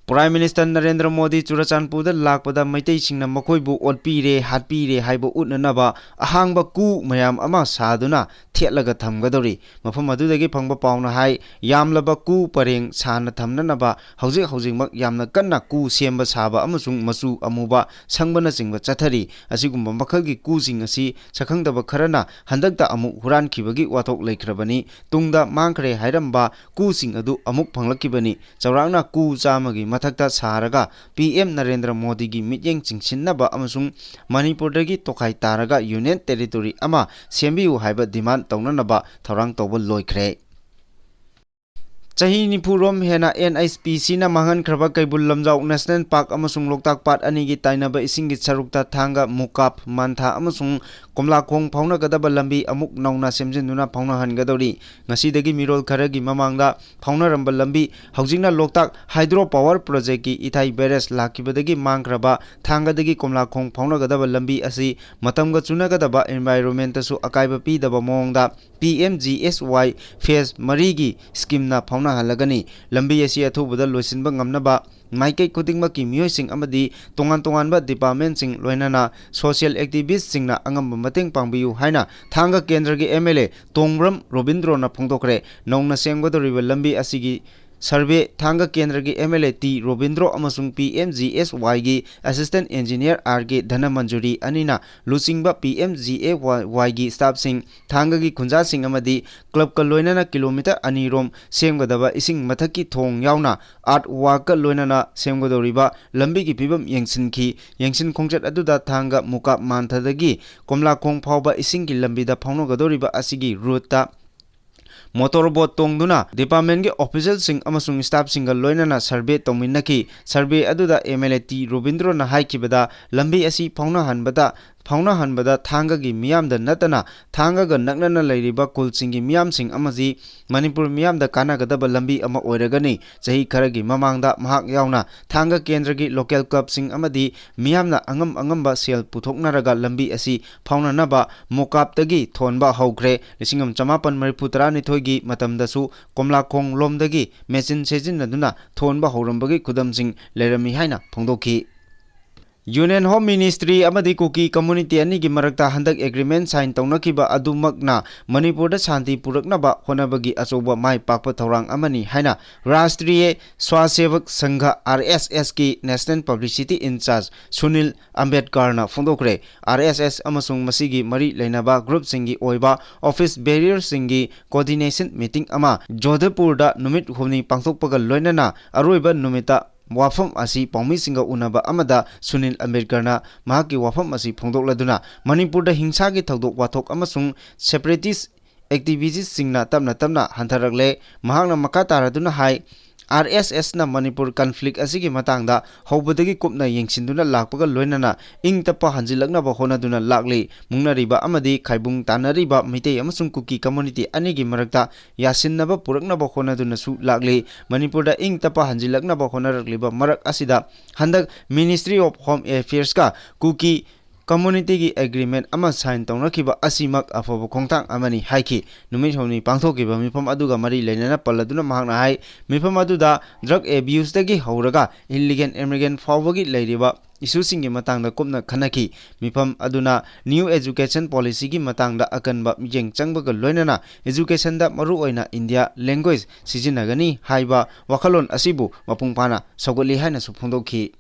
Prime Minister ꯅꯔꯦꯟꯗ꯭ꯔ ꯃꯣꯗꯤ ꯆꯨꯔꯆꯥꯟꯄꯨꯔꯗ ꯂꯥꯛꯄꯗ ꯃꯩꯇꯩꯁꯤꯡꯅ ꯃꯈꯣꯏꯕꯨ ꯑꯣꯠꯄꯤꯔꯦ, ꯍꯥꯠꯄꯤꯔꯦ ꯍꯥꯏꯕ ꯎꯠꯅꯅꯕ ꯑꯍꯥꯡꯕ ꯀꯨ ꯃꯌꯥꯝ ꯑꯃ ꯁꯥꯗꯨꯅ ꯊꯦꯠꯂꯒ ꯊꯝꯒꯗꯧꯔꯤ꯫ ꯃꯐꯝ ꯑꯗꯨꯗꯒꯤ ꯐꯪꯕ ꯄꯥꯎꯅ ꯍꯥꯏ, ꯌꯥꯝꯂꯕ ꯀꯨ ꯄꯔꯦꯡ ꯁꯥꯅ ꯊꯝꯅꯅꯕ ꯍꯧꯖꯤꯛ ꯍꯧꯖꯤꯛꯃꯛ ꯌꯥꯝꯅ ꯀꯟꯅ ꯀꯨ ꯁꯦꯝꯕ ꯁꯥꯕ ꯑꯃꯁꯨꯡ ꯃꯆꯨ ꯑꯃꯨꯕ ꯁꯪꯕꯅꯆꯤꯡꯕ ꯆꯠꯊꯔꯤ꯫ ꯑꯁꯤꯒꯨꯝꯕ ꯃꯈꯜꯒꯤ ꯀꯨꯁꯤꯡ ꯑꯁꯤ ꯁꯛꯈꯪꯗꯕ ꯈꯔꯅ ꯍꯟꯗꯛꯇ ꯑꯃꯨꯛ ꯍꯨꯔꯥꯟꯈꯤꯕꯒꯤ ꯋꯥꯊꯣꯛ ꯂꯩꯈ꯭ꯔꯕꯅꯤ꯫ ꯇꯨꯡꯗ ꯃꯥꯡꯈ꯭ꯔꯦ ꯍꯥꯏꯔꯝꯕ ꯀꯨꯁꯤꯡ ꯑꯗꯨ ꯑꯃꯨꯛ ꯐꯪꯂꯛꯈꯤꯕꯅꯤ꯫ ꯆꯥꯎꯔꯥꯛꯅ ꯀꯨ ꯆꯥꯝꯃꯒꯤ ꯃꯊꯛꯇ ꯁꯥꯔꯒ ꯄꯤ ꯑꯦꯝ ꯅꯔꯦꯟꯗ꯭ꯔ ꯃꯣꯗꯤꯒꯤ ꯃꯤꯠꯌꯦꯡ ꯆꯤꯡꯁꯤꯟꯅꯕ ꯑꯃꯁꯨꯡ ꯃꯅꯤꯄꯨꯔꯗꯒꯤ ꯇꯣꯈꯥꯏ ꯇꯥꯔꯒ ꯌꯨꯅꯤꯌꯟ ꯇꯦꯔꯤꯇꯣꯔꯤ ꯑꯃ ꯁꯦꯝꯕꯤꯌꯨ ꯍꯥꯏꯕ ꯗꯤꯃꯥꯟ ꯇꯧꯅꯅꯕ ꯊꯧꯔꯥꯡ ꯇꯧꯕ ꯂꯣꯏꯈ꯭ꯔꯦ꯫ ꯆꯍꯤ ꯅꯤꯐꯨ ꯔꯣꯝ ꯍꯦꯟꯅ ꯑꯦꯟ ꯑꯩꯆ ꯄꯤ ꯁꯤꯅ ꯃꯥꯡꯍꯟꯈ꯭ꯔꯕ ꯀꯩꯕꯨꯜ ꯂꯝꯖꯥꯎ ꯅꯦꯁꯅꯦꯜ ꯄꯥꯔꯛ ꯑꯃꯁꯨꯡ ꯂꯣꯛꯇꯥꯛ ꯄꯥꯠ ꯑꯅꯤꯒꯤ ꯇꯥꯏꯅꯕ ꯏꯁꯤꯡꯒꯤ ꯁꯔꯨꯛꯇ ꯊꯥꯡꯒ, ꯃꯨꯀꯥꯞ, ꯃꯥꯟꯊꯥ ꯑꯃꯁꯨꯡ ꯀꯣꯝꯂꯥꯈꯣꯡ ꯐꯥꯎꯅꯒꯗꯕ ꯂꯝꯕꯤ ꯑꯃꯨꯛ ꯅꯧꯅ ꯁꯦꯝꯖꯤꯟꯗꯨꯅ ꯐꯥꯎꯅꯍꯟꯒꯗꯧꯔꯤ꯫ ꯉꯁꯤꯗꯒꯤ ꯃꯤꯔꯣꯜ ꯈꯔꯒꯤ ꯃꯃꯥꯡꯗ ꯐꯥꯎꯅꯔꯝꯕ ꯂꯝꯕꯤ ꯍꯧꯖꯤꯛꯅ ꯂꯣꯛꯇꯥꯛ ꯍꯥꯏꯗ꯭ꯔꯣ ꯄꯥꯋꯔ ꯄ꯭ꯔꯣꯖꯦꯛꯀꯤ ꯏꯊꯥꯏ ꯕꯦꯔꯦꯖ ꯂꯥꯛꯈꯤꯕꯗꯒꯤ ꯃꯥꯡꯈ꯭ꯔꯕ ꯊꯥꯡꯒꯗꯒꯤ ꯀꯣꯝꯂꯥꯈꯣꯡ ꯐꯥꯎꯅꯒꯗꯕ ꯂꯝꯕꯤ ꯑꯁꯤ ꯃꯇꯝꯒ ꯆꯨꯅꯒꯗꯕ ꯏꯟꯚꯥꯏꯔꯣꯟꯃꯦꯟꯇꯁꯨ ꯑꯀꯥꯏꯕ ꯄꯤꯗꯕ ꯃꯑꯣꯡꯗ ꯄꯤ ꯑꯦꯝ ꯖꯤ ꯑꯦꯁ ꯋꯥꯏ ꯐꯦꯖ ꯃꯔꯤꯒꯤ ꯁ꯭ꯀꯤꯝꯅ ꯐꯥꯎꯅꯍꯜꯂꯒꯅꯤ꯫ ꯂꯝꯕꯤ ꯑꯁꯤ ꯑꯊꯨꯕꯗ ꯂꯣꯏꯁꯤꯟꯕ ꯉꯝꯅꯕ ꯃꯥꯏꯀꯩ ꯈꯨꯗꯤꯡꯃꯛꯀꯤ ꯃꯤꯑꯣꯏꯁꯤꯡ ꯑꯃꯗꯤ ꯇꯣꯉꯥꯟ ꯇꯣꯉꯥꯟꯕ ꯗꯤꯄꯥꯔꯠꯃꯦꯟꯁꯤꯡ, ꯂꯣꯏꯅꯅ ꯁꯣꯁꯤꯌꯦꯜ ꯑꯦꯛꯇꯤꯚꯤꯁ꯭ꯠꯁꯤꯡꯅ ꯑꯉꯝꯕ ꯃꯇꯦꯡ ꯄꯥꯡꯕꯤꯌꯨ ꯍꯥꯏꯅ ꯊꯥꯡꯒ ꯀꯦꯟꯗ꯭ꯔꯒꯤ ꯑꯦꯝ ꯑꯦꯜ ꯑꯦ ꯇꯣꯡꯕ꯭ꯔꯝ ꯔꯣꯕꯤꯟꯗ꯭ꯔꯣꯅ ꯐꯣꯡꯗꯣꯛꯈ꯭ꯔꯦ꯫ ꯅꯧꯅ ꯁꯦꯝꯒꯗꯧꯔꯤꯕ ꯂꯝꯕꯤ ꯑꯁꯤꯒꯤ ꯁꯔꯚꯦ ꯊꯥꯡꯒ ꯀꯦꯟꯗ꯭ꯔꯒꯤ M L A T Robindro ꯑꯃꯁꯨꯡ ꯄꯤ ꯑꯦꯝ ꯖꯤ ꯑꯦꯁ ꯋꯥꯏꯒꯤ ꯑꯦꯁꯤꯁꯇꯦꯟꯠ ꯏꯟꯖꯤꯅꯤꯌꯔ ꯑꯥꯔ ꯀꯦ ꯙꯅꯃꯟꯖꯨꯔꯤ ꯑꯅꯤꯅ ꯂꯨꯆꯤꯡꯕ ꯄꯤ ꯑꯦꯝ ꯖꯤ ꯑꯦ ꯋꯥꯏꯒꯤ ꯁ꯭ꯇꯥꯐꯁꯤꯡ, ꯊꯥꯡꯒꯒꯤ ꯈꯨꯟꯖꯥꯁꯤꯡ ꯑꯃꯗꯤ ꯀ꯭ꯂꯕꯀ ꯂꯣꯏꯅꯅ ꯀꯤꯂꯣꯃꯤꯇꯔ ꯑꯅꯤ ꯔꯣꯝ ꯁꯦꯝꯒꯗꯕ ꯏꯁꯤꯡ ꯃꯊꯛꯀꯤ ꯊꯣꯡ ꯌꯥꯎꯅ ꯑꯥꯔꯠ ꯋꯥꯔꯛꯀ ꯂꯣꯏꯅꯅ ꯁꯦꯝꯒꯗꯧꯔꯤꯕ ꯂꯝꯕꯤꯒꯤ ꯐꯤꯕꯝ ꯌꯦꯡꯁꯤꯟꯈꯤ꯫ ꯌꯦꯡꯁꯤꯟ ꯈꯣꯡꯆꯠ ꯑꯗꯨꯗ ꯊꯥꯡꯒ ꯃꯨꯀꯥꯞ ꯃꯥꯟꯊꯗꯒꯤ ꯀꯣꯝꯂꯥꯈꯣꯡ ꯐꯥꯎꯕ ꯏꯁꯤꯡꯒꯤ ꯂꯝꯕꯤꯗ ꯐꯥꯎꯅꯒꯗꯧꯔꯤꯕ ꯑꯁꯤꯒꯤ ꯔꯨꯠꯇ ꯃꯣꯇꯣꯔ ꯕꯣꯠ ꯇꯣꯡꯗꯨꯅ ꯗꯤꯄꯥꯔꯠꯃꯦꯟꯒꯤ ꯑꯣꯐꯤꯁꯤꯌꯦꯜꯁꯤꯡ ꯑꯃꯁꯨꯡ ꯁ꯭ꯇꯥꯐꯁꯤꯡꯒ ꯂꯣꯏꯅꯅ ꯁꯔꯚꯦ ꯇꯧꯃꯤꯟꯅꯈꯤ꯫ ꯁꯔꯚꯦ ꯑꯗꯨꯗ ꯑꯦꯝ ꯑꯦꯜ ꯑꯦ ꯇꯤ ꯔꯣꯕꯤꯟꯗ꯭ꯔꯣꯅ ꯍꯥꯏꯈꯤꯕꯗ, ꯂꯝꯕꯤ ꯑꯁꯤ ꯐꯥꯎꯅꯍꯟꯕꯗ, ꯐꯥꯎꯅꯍꯟꯕꯗ ꯊꯥꯡꯒꯒꯤ ꯃꯤꯌꯥꯝꯗ ꯅꯠꯇꯅ ꯊꯥꯡꯒꯒ ꯅꯛꯅꯅ ꯂꯩꯔꯤꯕ ꯈꯨꯜꯁꯤꯡꯒꯤ ꯃꯤꯌꯥꯝꯁꯤꯡ ꯑꯃꯗꯤ ꯃꯅꯤꯄꯨꯔ ꯃꯤꯌꯥꯝꯗ ꯀꯥꯟꯅꯒꯗꯕ ꯂꯝꯕꯤ ꯑꯃ ꯑꯣꯏꯔꯒꯅꯤ꯫ ꯆꯍꯤ ꯈꯔꯒꯤ ꯃꯃꯥꯡꯗ ꯃꯍꯥꯛ ꯌꯥꯎꯅ ꯊꯥꯡꯒ ꯀꯦꯟꯗ꯭ꯔꯒꯤ ꯂꯣꯀꯦꯜ ꯀ꯭ꯂꯕꯁꯤꯡ ꯑꯃꯗꯤ ꯃꯤꯌꯥꯝꯅ ꯑꯉꯝ ꯑꯉꯝꯕ ꯁꯦꯜ ꯄꯨꯊꯣꯛꯅꯔꯒ ꯂꯝꯕꯤ ꯑꯁꯤ ꯐꯥꯎꯅꯅꯕ ꯃꯣꯀꯥꯞꯇꯒꯤ ꯊꯣꯟꯕ ꯍꯧꯈ꯭ꯔꯦ꯫ ꯂꯤꯁꯤꯡ ꯑꯃ ꯆꯃꯥꯄꯟ ꯃꯔꯤꯐꯨ ꯇꯔꯥꯅꯤꯊꯣꯏꯒꯤ ꯃꯇꯝꯗꯁꯨ ꯀꯣꯝꯂꯥꯈꯣꯡ ꯂꯣꯝꯗꯒꯤ ꯃꯦꯆꯤꯟ ꯁꯤꯖꯤꯟꯅꯗꯨꯅ ꯊꯣꯟꯕ ꯍꯧꯔꯝꯕꯒꯤ ꯈꯨꯗꯝꯁꯤꯡ ꯂꯩꯔꯝꯃꯤ ꯍꯥꯏꯅ ꯐꯣꯡꯗꯣꯛꯈꯤ꯫ ꯌꯨꯅꯤꯌꯟ ꯍꯣꯝ ꯃꯤꯅꯤꯁꯇ꯭ꯔꯤ ꯑꯃꯗꯤ ꯀꯨꯀꯤ ꯀꯝꯃ꯭ꯌꯨꯅꯤꯇꯤ ꯑꯅꯤꯒꯤ ꯃꯔꯛꯇ ꯍꯟꯗꯛ ꯑꯦꯒ꯭ꯔꯤꯃꯦꯟ ꯁꯥꯏꯟ ꯇꯧꯅꯈꯤꯕ ꯑꯗꯨꯃꯛꯅ ꯃꯅꯤꯄꯨꯔꯗ ꯁꯥꯟꯇꯤ ꯄꯨꯔꯛꯅꯕ ꯍꯣꯠꯅꯕꯒꯤ ꯑꯆꯧꯕ ꯃꯥꯏ ꯄꯥꯛꯄ ꯊꯧꯔꯥꯡ ꯑꯃꯅꯤ ꯍꯥꯏꯅ ꯔꯥꯁꯇ꯭ꯔꯤꯌ ꯁ꯭ꯋꯥꯁꯦꯚꯛ ꯁꯪꯘ, ꯑꯥꯔ ꯑꯦꯁ ꯑꯦꯁꯀꯤ ꯅꯦꯁꯅꯦꯜ ꯄꯕ꯭ꯂꯤꯁꯤꯇꯤ ꯏꯟꯆꯥꯔꯖ ꯁꯨꯅꯤꯜ ꯑꯝꯕꯦꯗꯀꯔꯅ ꯐꯣꯡꯗꯣꯛꯈ꯭ꯔꯦ꯫ ꯑꯥꯔ ꯑꯦꯁ ꯑꯦꯁ ꯑꯃꯁꯨꯡ ꯃꯁꯤꯒꯤ ꯃꯔꯤ ꯂꯩꯅꯕ ꯒ꯭ꯔꯨꯞꯁꯤꯡꯒꯤ ꯑꯣꯏꯕ ꯑꯣꯐꯤꯁ ꯕꯦꯔꯤꯌꯔꯁꯤꯡꯒꯤ ꯀꯣꯑꯣꯔꯗꯤꯅꯦꯁꯟ ꯃꯤꯇꯤꯡ ꯑꯃ ꯖꯣꯙꯄꯨꯔꯗ ꯅꯨꯃꯤꯠ ꯍꯨꯝꯅꯤ ꯄꯥꯡꯊꯣꯛꯄꯒ ꯂꯣꯏꯅꯅ ꯑꯔꯣꯏꯕ ꯅꯨꯃꯤꯠꯇ ꯋꯥꯐꯝ ꯑꯁꯤ ꯄꯥꯎꯃꯤꯁꯤꯡꯒ ꯎꯅꯕ ꯑꯃꯗ ꯁꯨꯅꯤꯜ ꯑꯝꯕꯦꯗꯀꯔꯅ ꯃꯍꯥꯛꯀꯤ ꯋꯥꯐꯝ ꯑꯁꯤ ꯐꯣꯡꯗꯣꯛꯂꯗꯨꯅ ꯃꯅꯤꯄꯨꯔꯗ ꯍꯤꯡꯁꯥꯒꯤ ꯊꯧꯗꯣꯛ ꯋꯥꯊꯣꯛ ꯑꯃꯁꯨꯡ separatist activistꯁꯤꯡꯅ ꯇꯞꯅ ꯇꯞꯅ ꯍꯟꯊꯔꯛꯂꯦ꯫ ꯃꯍꯥꯛꯅ ꯃꯈꯥ ꯇꯥꯔꯗꯨꯅ ꯍꯥꯏ, ꯑꯥꯔ ꯑꯦꯁ ꯑꯦꯁꯅ ꯃꯅꯤꯄꯨꯔ conflict ꯑꯁꯤꯒꯤ ꯃꯇꯥꯡꯗ ꯍꯧꯕꯗꯒꯤ ꯀꯨꯞꯅ ꯌꯦꯡꯁꯤꯟꯗꯨꯅ ꯂꯥꯛꯄꯒ ꯂꯣꯏꯅꯅ ꯏꯪ ꯇꯞꯄ ꯍꯟꯖꯤꯜꯂꯛꯅꯕ ꯍꯣꯠꯅꯗꯨꯅ ꯂꯥꯛꯂꯤ꯫ ꯃꯨꯛꯅꯔꯤꯕ ꯑꯃꯗꯤ ꯈꯥꯏꯕꯨꯡ ꯇꯥꯟꯅꯔꯤꯕ ꯃꯤꯇꯩ ꯑꯃꯁꯨꯡ ꯀꯨꯀꯤ community ꯑꯅꯤꯒꯤ ꯃꯔꯛꯇ ꯌꯥꯁꯤꯟꯅꯕ ꯄꯨꯔꯛꯅꯕ ꯍꯣꯠꯅꯗꯨꯅꯁꯨ ꯂꯥꯛꯂꯤ꯫ ꯃꯅꯤꯄꯨꯔꯗ ꯏꯪ ꯇꯞꯄ ꯍꯟꯖꯤꯜꯂꯛꯅꯕ ꯍꯣꯠꯅꯔꯛꯂꯤꯕ ꯃꯔꯛ ꯑꯁꯤꯗ ꯍꯟꯗꯛ Ministry of Home Affairsꯀ Kuki communityꯒꯤ agreement ꯑꯃ sign ꯇꯧꯅꯈꯤꯕ ꯑꯁꯤꯃꯛ ꯑꯐꯕ ꯈꯣꯡꯊꯥꯡ ꯑꯃꯅꯤ ꯍꯥꯏꯈꯤ꯫ ꯅꯨꯃꯤꯠ ꯍꯨꯝꯅꯤ ꯄꯥꯡꯊꯣꯛꯈꯤꯕ ꯃꯤꯐꯝ ꯑꯗꯨꯒ ꯃꯔꯤ ꯂꯩꯅꯅ ꯄꯜꯂꯗꯨꯅ ꯃꯍꯥꯛꯅ ꯍꯥꯏ, ꯃꯤꯐꯝ ꯑꯗꯨꯗ drug abuseꯗꯒꯤ ꯍꯧꯔꯒ illegal immigrant ꯐꯥꯎꯕꯒꯤ ꯂꯩꯔꯤꯕ issueꯁꯤꯡꯒꯤ ꯃꯇꯥꯡꯗ ꯀꯨꯞꯅ ꯈꯟꯅꯈꯤ꯫ ꯃꯤꯐꯝ ꯑꯗꯨꯅ new education policyꯒꯤ ꯃꯇꯥꯡꯗ ꯑꯀꯟꯕ ꯃꯤꯠꯌꯦꯡ ꯆꯪꯕꯒ ꯂꯣꯏꯅꯅ educationꯗ ꯃꯔꯨꯑꯣꯏꯅ India language ꯁꯤꯖꯤꯟꯅꯒꯅꯤ ꯍꯥꯏꯕ ꯋꯥꯈꯜꯂꯣꯟ ꯑꯁꯤꯕꯨ ꯃꯄꯨꯡ ꯐꯥꯅ ꯁꯧꯒꯠꯂꯤ ꯍꯥꯏꯅꯁꯨ ꯐꯣꯡꯗꯣꯛꯈꯤ꯫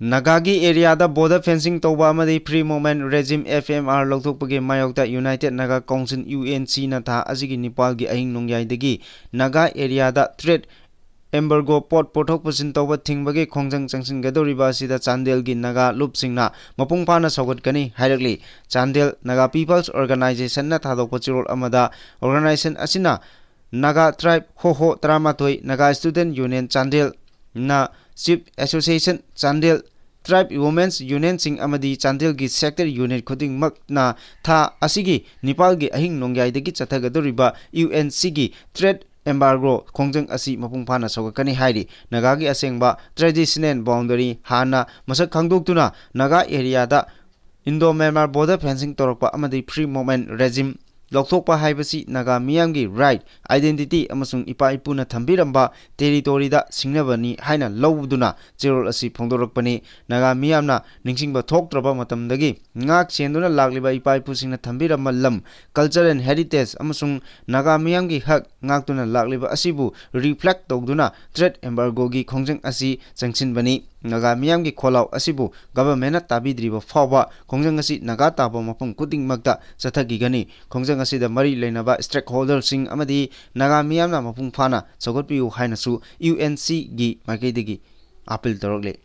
ꯅꯥꯒꯥꯒꯤ areaꯗ border fencing ꯇꯧꯕ ꯑꯃꯗꯤ Free Movement Regime, F M R, ꯂꯧꯊꯣꯛꯄꯒꯤ ꯃꯥꯌꯣꯛꯇ United Naga Council, U N Cꯅ ꯊꯥ ꯑꯁꯤꯒꯤ ꯅꯤꯄꯥꯜꯒꯤ ꯑꯍꯤꯡ ꯅꯣꯡꯌꯥꯏꯗꯒꯤ ꯅꯥꯒꯥ areaꯗ trade embargo, ꯄꯣꯠ ꯄꯨꯊꯣꯛ ꯄꯨꯁꯤꯟ ꯇꯧꯕ ꯊꯤꯡꯕꯒꯤ ꯈꯣꯡꯖꯪ ꯆꯪꯁꯤꯟꯒꯗꯧꯔꯤꯕ ꯑꯁꯤꯗ ꯆꯥꯟꯗꯦꯜꯒꯤ ꯅꯥꯒꯥ ꯂꯨꯞꯁꯤꯡꯅ ꯃꯄꯨꯡ ꯐꯥꯅ ꯁꯧꯒꯠꯀꯅꯤ ꯍꯥꯏꯔꯛꯂꯤ꯫ ꯆꯥꯟꯗꯦꯜ Naga People's Organizationꯅ ꯊꯥꯗꯣꯛꯄ ꯆꯦꯔꯣꯜ ꯑꯃꯗ organization ꯑꯁꯤꯅ Naga Tribe ꯍꯣꯍꯣ ꯇꯔꯥꯃꯥꯊꯣꯏ, Naga Student Union ꯆꯥꯟꯗꯦꯜꯅ Chief Association, Chandel Tribe Women's Unionꯁꯤꯡ ꯑꯃꯗꯤ ꯆꯥꯟꯗꯦꯜꯒꯤ sector unit ꯈꯨꯗꯤꯡꯃꯛꯅ ꯊꯥ ꯑꯁꯤꯒꯤ ꯅꯤꯄꯥꯜꯒꯤ ꯑꯍꯤꯡ ꯅꯣꯡꯌꯥꯏꯗꯒꯤ ꯆꯠꯊꯒꯗꯧꯔꯤꯕ U N Cꯒꯤ trade embargo ꯈꯣꯡꯖꯪ ꯑꯁꯤ ꯃꯄꯨꯡ ꯐꯥꯅ ꯁꯧꯒꯠꯀꯅꯤ ꯍꯥꯏꯔꯤ꯫ ꯅꯥꯒꯥꯒꯤ ꯑꯁꯦꯡꯕ traditional boundary ꯍꯥꯟꯅ ꯃꯁꯛ ꯈꯪꯗꯣꯛꯇꯨꯅ ꯅꯥꯒꯥ areaꯗ Indo-Myanmar border fencing ꯇꯧꯔꯛꯄ ꯑꯃꯗꯤ Free Movement Regime ꯂꯧꯊꯣꯛꯄ ꯍꯥꯏꯕꯁꯤ ꯅꯥꯒꯥ ꯃꯤꯌꯥꯝꯒꯤ right, identity ꯑꯃꯁꯨꯡ ꯏꯄꯥ ꯏꯄꯨꯅ ꯊꯝꯕꯤꯔꯝꯕ territoryꯗ ꯁꯤꯡꯅꯕꯅꯤ ꯍꯥꯏꯅ ꯂꯧꯗꯨꯅ ꯆꯦꯔꯣꯜ ꯑꯁꯤ ꯐꯣꯡꯗꯣꯔꯛꯄꯅꯤ꯫ ꯅꯥꯒꯥ ꯃꯤꯌꯥꯝꯅ ꯅꯤꯡꯁꯤꯡꯕ ꯊꯣꯛꯇ꯭ꯔꯕ ꯃꯇꯝꯗꯒꯤ ꯉꯥꯛ ꯁꯦꯟꯗꯨꯅ ꯂꯥꯛꯂꯤꯕ ꯏꯄꯥ ꯏꯄꯨꯁꯤꯡꯅ ꯊꯝꯕꯤꯔꯝꯕ ꯂꯝ, culture and heritage ꯑꯃꯁꯨꯡ ꯅꯥꯒꯥ ꯃꯤꯌꯥꯝꯒꯤ ꯍꯛ ꯉꯥꯛꯇꯨꯅ ꯂꯥꯛꯂꯤꯕ ꯑꯁꯤꯕꯨ reflect ꯇꯧꯗꯨꯅ trade embargoꯒꯤ ꯈꯣꯡꯖꯪ ꯑꯁꯤ ꯆꯪꯁꯤꯟꯕꯅꯤ꯫ ꯅꯥꯒꯥ ꯃꯤꯌꯥꯝꯒꯤ ꯈꯣꯜꯂꯥꯎ ꯑꯁꯤꯕꯨ ꯒꯚꯔꯟꯃꯦꯟꯠꯅ ꯇꯥꯕꯤꯗ꯭ꯔꯤꯕ ꯐꯥꯎꯕ ꯈꯣꯡꯖꯪ ꯑꯁꯤ ꯅꯥꯒꯥ ꯇꯥꯕ ꯃꯐꯝ ꯈꯨꯗꯤꯡꯃꯛꯇ ꯆꯠꯊꯈꯤꯒꯅꯤ꯫ ꯈꯣꯡꯖꯪ ꯑꯁꯤꯗ ꯃꯔꯤ ꯂꯩꯅꯕ ꯁ꯭ꯇꯦꯛꯍꯣꯜꯗꯔꯁꯤꯡ ꯑꯃꯗꯤ ꯅꯥꯒꯥ ꯃꯤꯌꯥꯝꯅ ꯃꯄꯨꯡ ꯐꯥꯅ ꯁꯧꯒꯠꯄꯤꯌꯨ ꯍꯥꯏꯅꯁꯨ ꯌꯨ ꯑꯦꯟ ꯁꯤꯒꯤ ꯃꯥꯏꯀꯩꯗꯒꯤ ꯑꯥꯄꯤꯜ ꯇꯧꯔꯛꯂꯤ꯫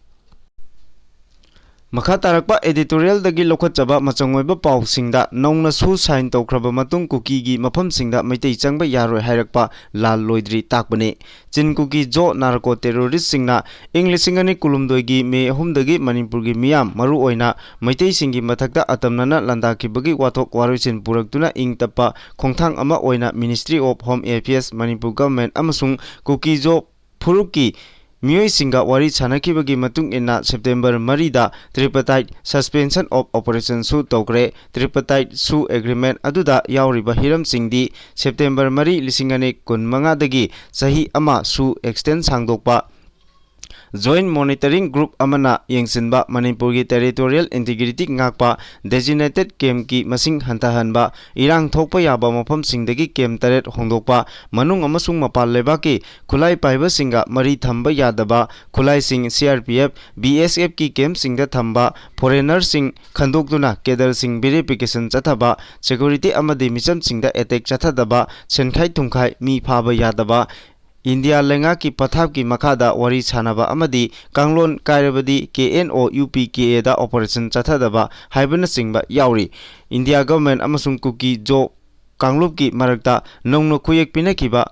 ꯃꯈꯥ ꯇꯥꯔꯛꯄ ꯑꯦꯗꯤꯇꯣꯔꯤꯌꯦꯜꯗꯒꯤ ꯂꯧꯈꯠꯆꯕ ꯃꯆꯪ ꯑꯣꯏꯕ ꯄꯥꯎꯁꯤꯡꯗ, ꯅꯧꯅ ꯁꯨ ꯁꯥꯏꯟ ꯇꯧꯈ꯭ꯔꯕ ꯃꯇꯨꯡ ꯀꯨꯀꯤꯒꯤ ꯃꯐꯝꯁꯤꯡꯗ ꯃꯩꯇꯩ ꯆꯪꯕ ꯌꯥꯔꯣꯏ ꯍꯥꯏꯔꯛꯄ ꯂꯥꯜ ꯂꯣꯏꯗ꯭ꯔꯤ ꯇꯥꯛꯄꯅꯤ꯫ ꯆꯤꯟ ꯀꯨꯀꯤ ꯖꯣ ꯅꯥꯔꯀꯣ ꯇꯦꯔꯣꯔꯤꯁꯁꯤꯡꯅ ꯏꯪ ꯂꯤꯁꯤꯡ ꯑꯅꯤ ꯀꯨꯟꯍꯨꯝꯗꯣꯏꯒꯤ ꯃꯦ ꯑꯍꯨꯝꯗꯒꯤ ꯃꯅꯤꯄꯨꯔꯒꯤ ꯃꯤꯌꯥꯝ, ꯃꯔꯨꯑꯣꯏꯅ ꯃꯩꯇꯩꯁꯤꯡꯒꯤ ꯃꯊꯛꯇ ꯑꯇꯝꯅꯅ ꯂꯥꯟꯗꯥꯈꯤꯕꯒꯤ ꯋꯥꯊꯣꯛ ꯋꯥꯔꯣꯏꯁꯤꯟ ꯄꯨꯔꯛꯇꯨꯅ ꯏꯪ ꯇꯞꯄ ꯈꯣꯡꯊꯥꯡ ꯑꯃ ꯑꯣꯏꯅ Ministry of Home Affairs, Manipur government ꯑꯃꯁꯨꯡ ꯀꯨꯀꯤ ꯖꯣ ꯐꯨꯔꯨꯞꯀꯤ ꯃꯤꯑꯣꯏꯁꯤꯡꯒ ꯋꯥꯔꯤ ꯁꯥꯅꯈꯤꯕꯒꯤ ꯃꯇꯨꯡ ꯏꯟꯅ ꯁꯦꯞꯇꯦꯝꯕꯔ ꯃꯔꯤꯗ tripartite suspension of operation ꯁꯨ ꯇꯧꯈ꯭ꯔꯦ꯫ Tripartite ꯁꯨ ꯑꯦꯒ꯭ꯔꯤꯃꯦꯟꯠ ꯑꯗꯨꯗ ꯌꯥꯎꯔꯤꯕ ꯍꯤꯔꯝꯁꯤꯡꯗꯤ ꯁꯦꯞꯇꯦꯝꯕꯔ ꯃꯔꯤ, ꯂꯤꯁꯤꯡ ꯑꯅꯤ ꯀꯨꯟꯃꯉꯥꯗꯒꯤ ꯆꯍꯤ ꯑꯃ ꯁꯨ ꯑꯦꯛꯁꯇꯦꯟ ꯁꯥꯡꯗꯣꯛꯄ, Joint Monitoring Group ꯑꯃꯅ ꯌꯦꯡꯁꯤꯟꯕ, ꯃꯅꯤꯄꯨꯔꯒꯤ territorial integrity ꯉꯥꯛꯄ, designated camp ꯀꯤ ꯃꯁꯤꯡ ꯍꯟꯊꯍꯟꯕ, ꯏꯔꯥꯡ ꯊꯣꯛꯄ ꯌꯥꯕ ꯃꯐꯝꯁꯤꯡꯗꯒꯤ camp ꯇꯔꯦꯠ ꯍꯣꯡꯗꯣꯛꯄ, ꯃꯅꯨꯡ ꯑꯃꯁꯨꯡ ꯃꯄꯥꯟ ꯂꯩꯕꯥꯛꯀꯤ ꯈꯨꯠꯂꯥꯏ ꯄꯥꯏꯕꯁꯤꯡꯒ ꯃꯔꯤ ꯊꯝꯕ ꯌꯥꯗꯕ ꯈꯨꯠꯂꯥꯏꯁꯤꯡ C R P F, B S F ꯀꯤ camp ꯁꯤꯡꯗ ꯊꯝꯕ, foreigner ꯁꯤꯡ ꯈꯟꯗꯣꯛꯇꯨꯅ cadre ꯁꯤꯡ verification ꯆꯠꯊꯕ, security ꯑꯃꯗꯤ ꯃꯤꯆꯝꯁꯤꯡꯗ attack ꯆꯠꯊꯗꯕ, ꯁꯦꯟꯈꯥꯏ ꯊꯨꯝꯈꯥꯏ, ꯃꯤ ꯐꯥꯕ ꯌꯥꯗꯕ, ꯏꯟꯗꯤꯌꯥ ꯂꯩꯉꯥꯛꯀꯤ ꯄꯊꯥꯞꯀꯤ ꯃꯈꯥꯗ ꯋꯥꯔꯤ ꯁꯥꯅꯕ ꯑꯃꯗꯤ ꯀꯥꯡꯂꯣꯟ ꯀꯥꯏꯔꯕꯗꯤ K N O U P K A the operation ꯆꯠꯊꯗꯕ ꯍꯥꯏꯕꯅꯆꯤꯡꯕ ꯌꯥꯎꯔꯤ꯫ ꯏꯟꯗꯤꯌꯥ ꯒꯚꯔꯟꯃꯦꯟꯠ ꯑꯃꯁꯨꯡ ꯀꯨꯀꯤ ꯖꯣ ꯀꯥꯡꯂꯨꯞꯀꯤ ꯃꯔꯛꯇ ꯅꯧꯅ ꯈꯨꯌꯦꯛ ꯄꯤꯅꯈꯤꯕ